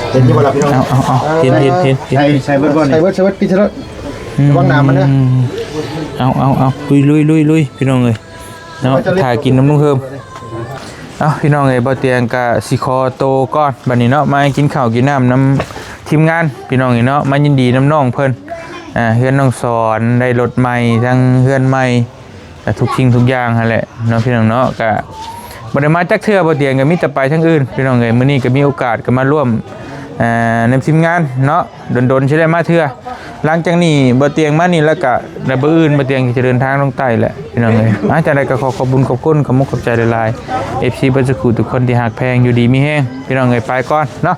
ໆ ເຫັນຢູ່ບໍ່ລະພີ່ນ້ອງ ເອົາໆໆ ເຫັນໆໆ ໃສ່ ໃສ່ເບິດບໍ່ນີ້ ໃສ່ເບິດ ໃສ່ເບິດ ປິດໃສ່ເບິດ ອືມ ລະວັງໜາມມັນເດີ ເອົາໆໆ ລຸຍໆໆ ພີ່ນ້ອງເອີຍ ເນາະ ຖ້າກິນນຳລຸງເຮີມ ເອົ້າ ພີ່ນ້ອງເອີຍ ບ່າວຕຽງກະຊິຂໍໂຕກ່ອນ ບັດນີ້ເນາະ ມາກິນເຂົ້າກິນນ້ຳນຳທີມງານ ພີ່ນ້ອງເອີຍເນາະ ມາຍິນດີນຳນ້ອງເພິ່ນ ອ່າ ເຮືອນນ້ອງສອນ ໄດ້ລົດໃໝ່ ທັງເຮືອນໃໝ່ ແລະ ທຸກສິ່ງທຸກຢ່າງຫັ້ນແຫຼະເນາະ ພີ່ນ້ອງເນາະ ກະບໍ່ໄດ້ມາຈັກເທື່ອ ບ່າວຕຽງກະມີແຕ່ໄປທາງອື່ນ ພີ່ນ້ອງເອີຍ ມື້ນີ້ກະມີໂອກາດກະມາຮ່ວມ ອ່າ ນຳທີມງານເນາະ ດົນໆຊິໄດ້ມາເທື່ອ ຫຼັງຈາກນີ້ບໍ່ຕຽງມານີ້ແລ້ວກະ ແລ້ວມື້ອື່ນບໍ່ຕຽງຊິເດີນທາງລົງໃຕ້ແຫຼະ ພີ່ນ້ອງເອີຍ ອ່າ ຈັ່ງໃດກໍຂໍຂອບບຸນຂອບຄຸນ ຂອບມຸກຂອບໃຈຫຼາຍໆ ເອັຟຊີ ເບິດສູ່ທຸກຄົນທີ່ຮັກແພງ ຢູ່ດີມີແຮງ ພີ່ນ້ອງເອີຍ ໄປກ່ອນເນາະ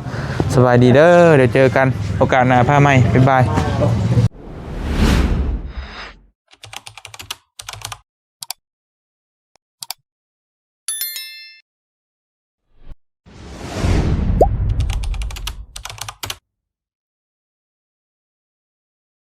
ສະບາຍດີເດີ ດຽວເຈີກັນໂອກາດໜ້າ ພາໃໝ່ ບາຍບາຍ.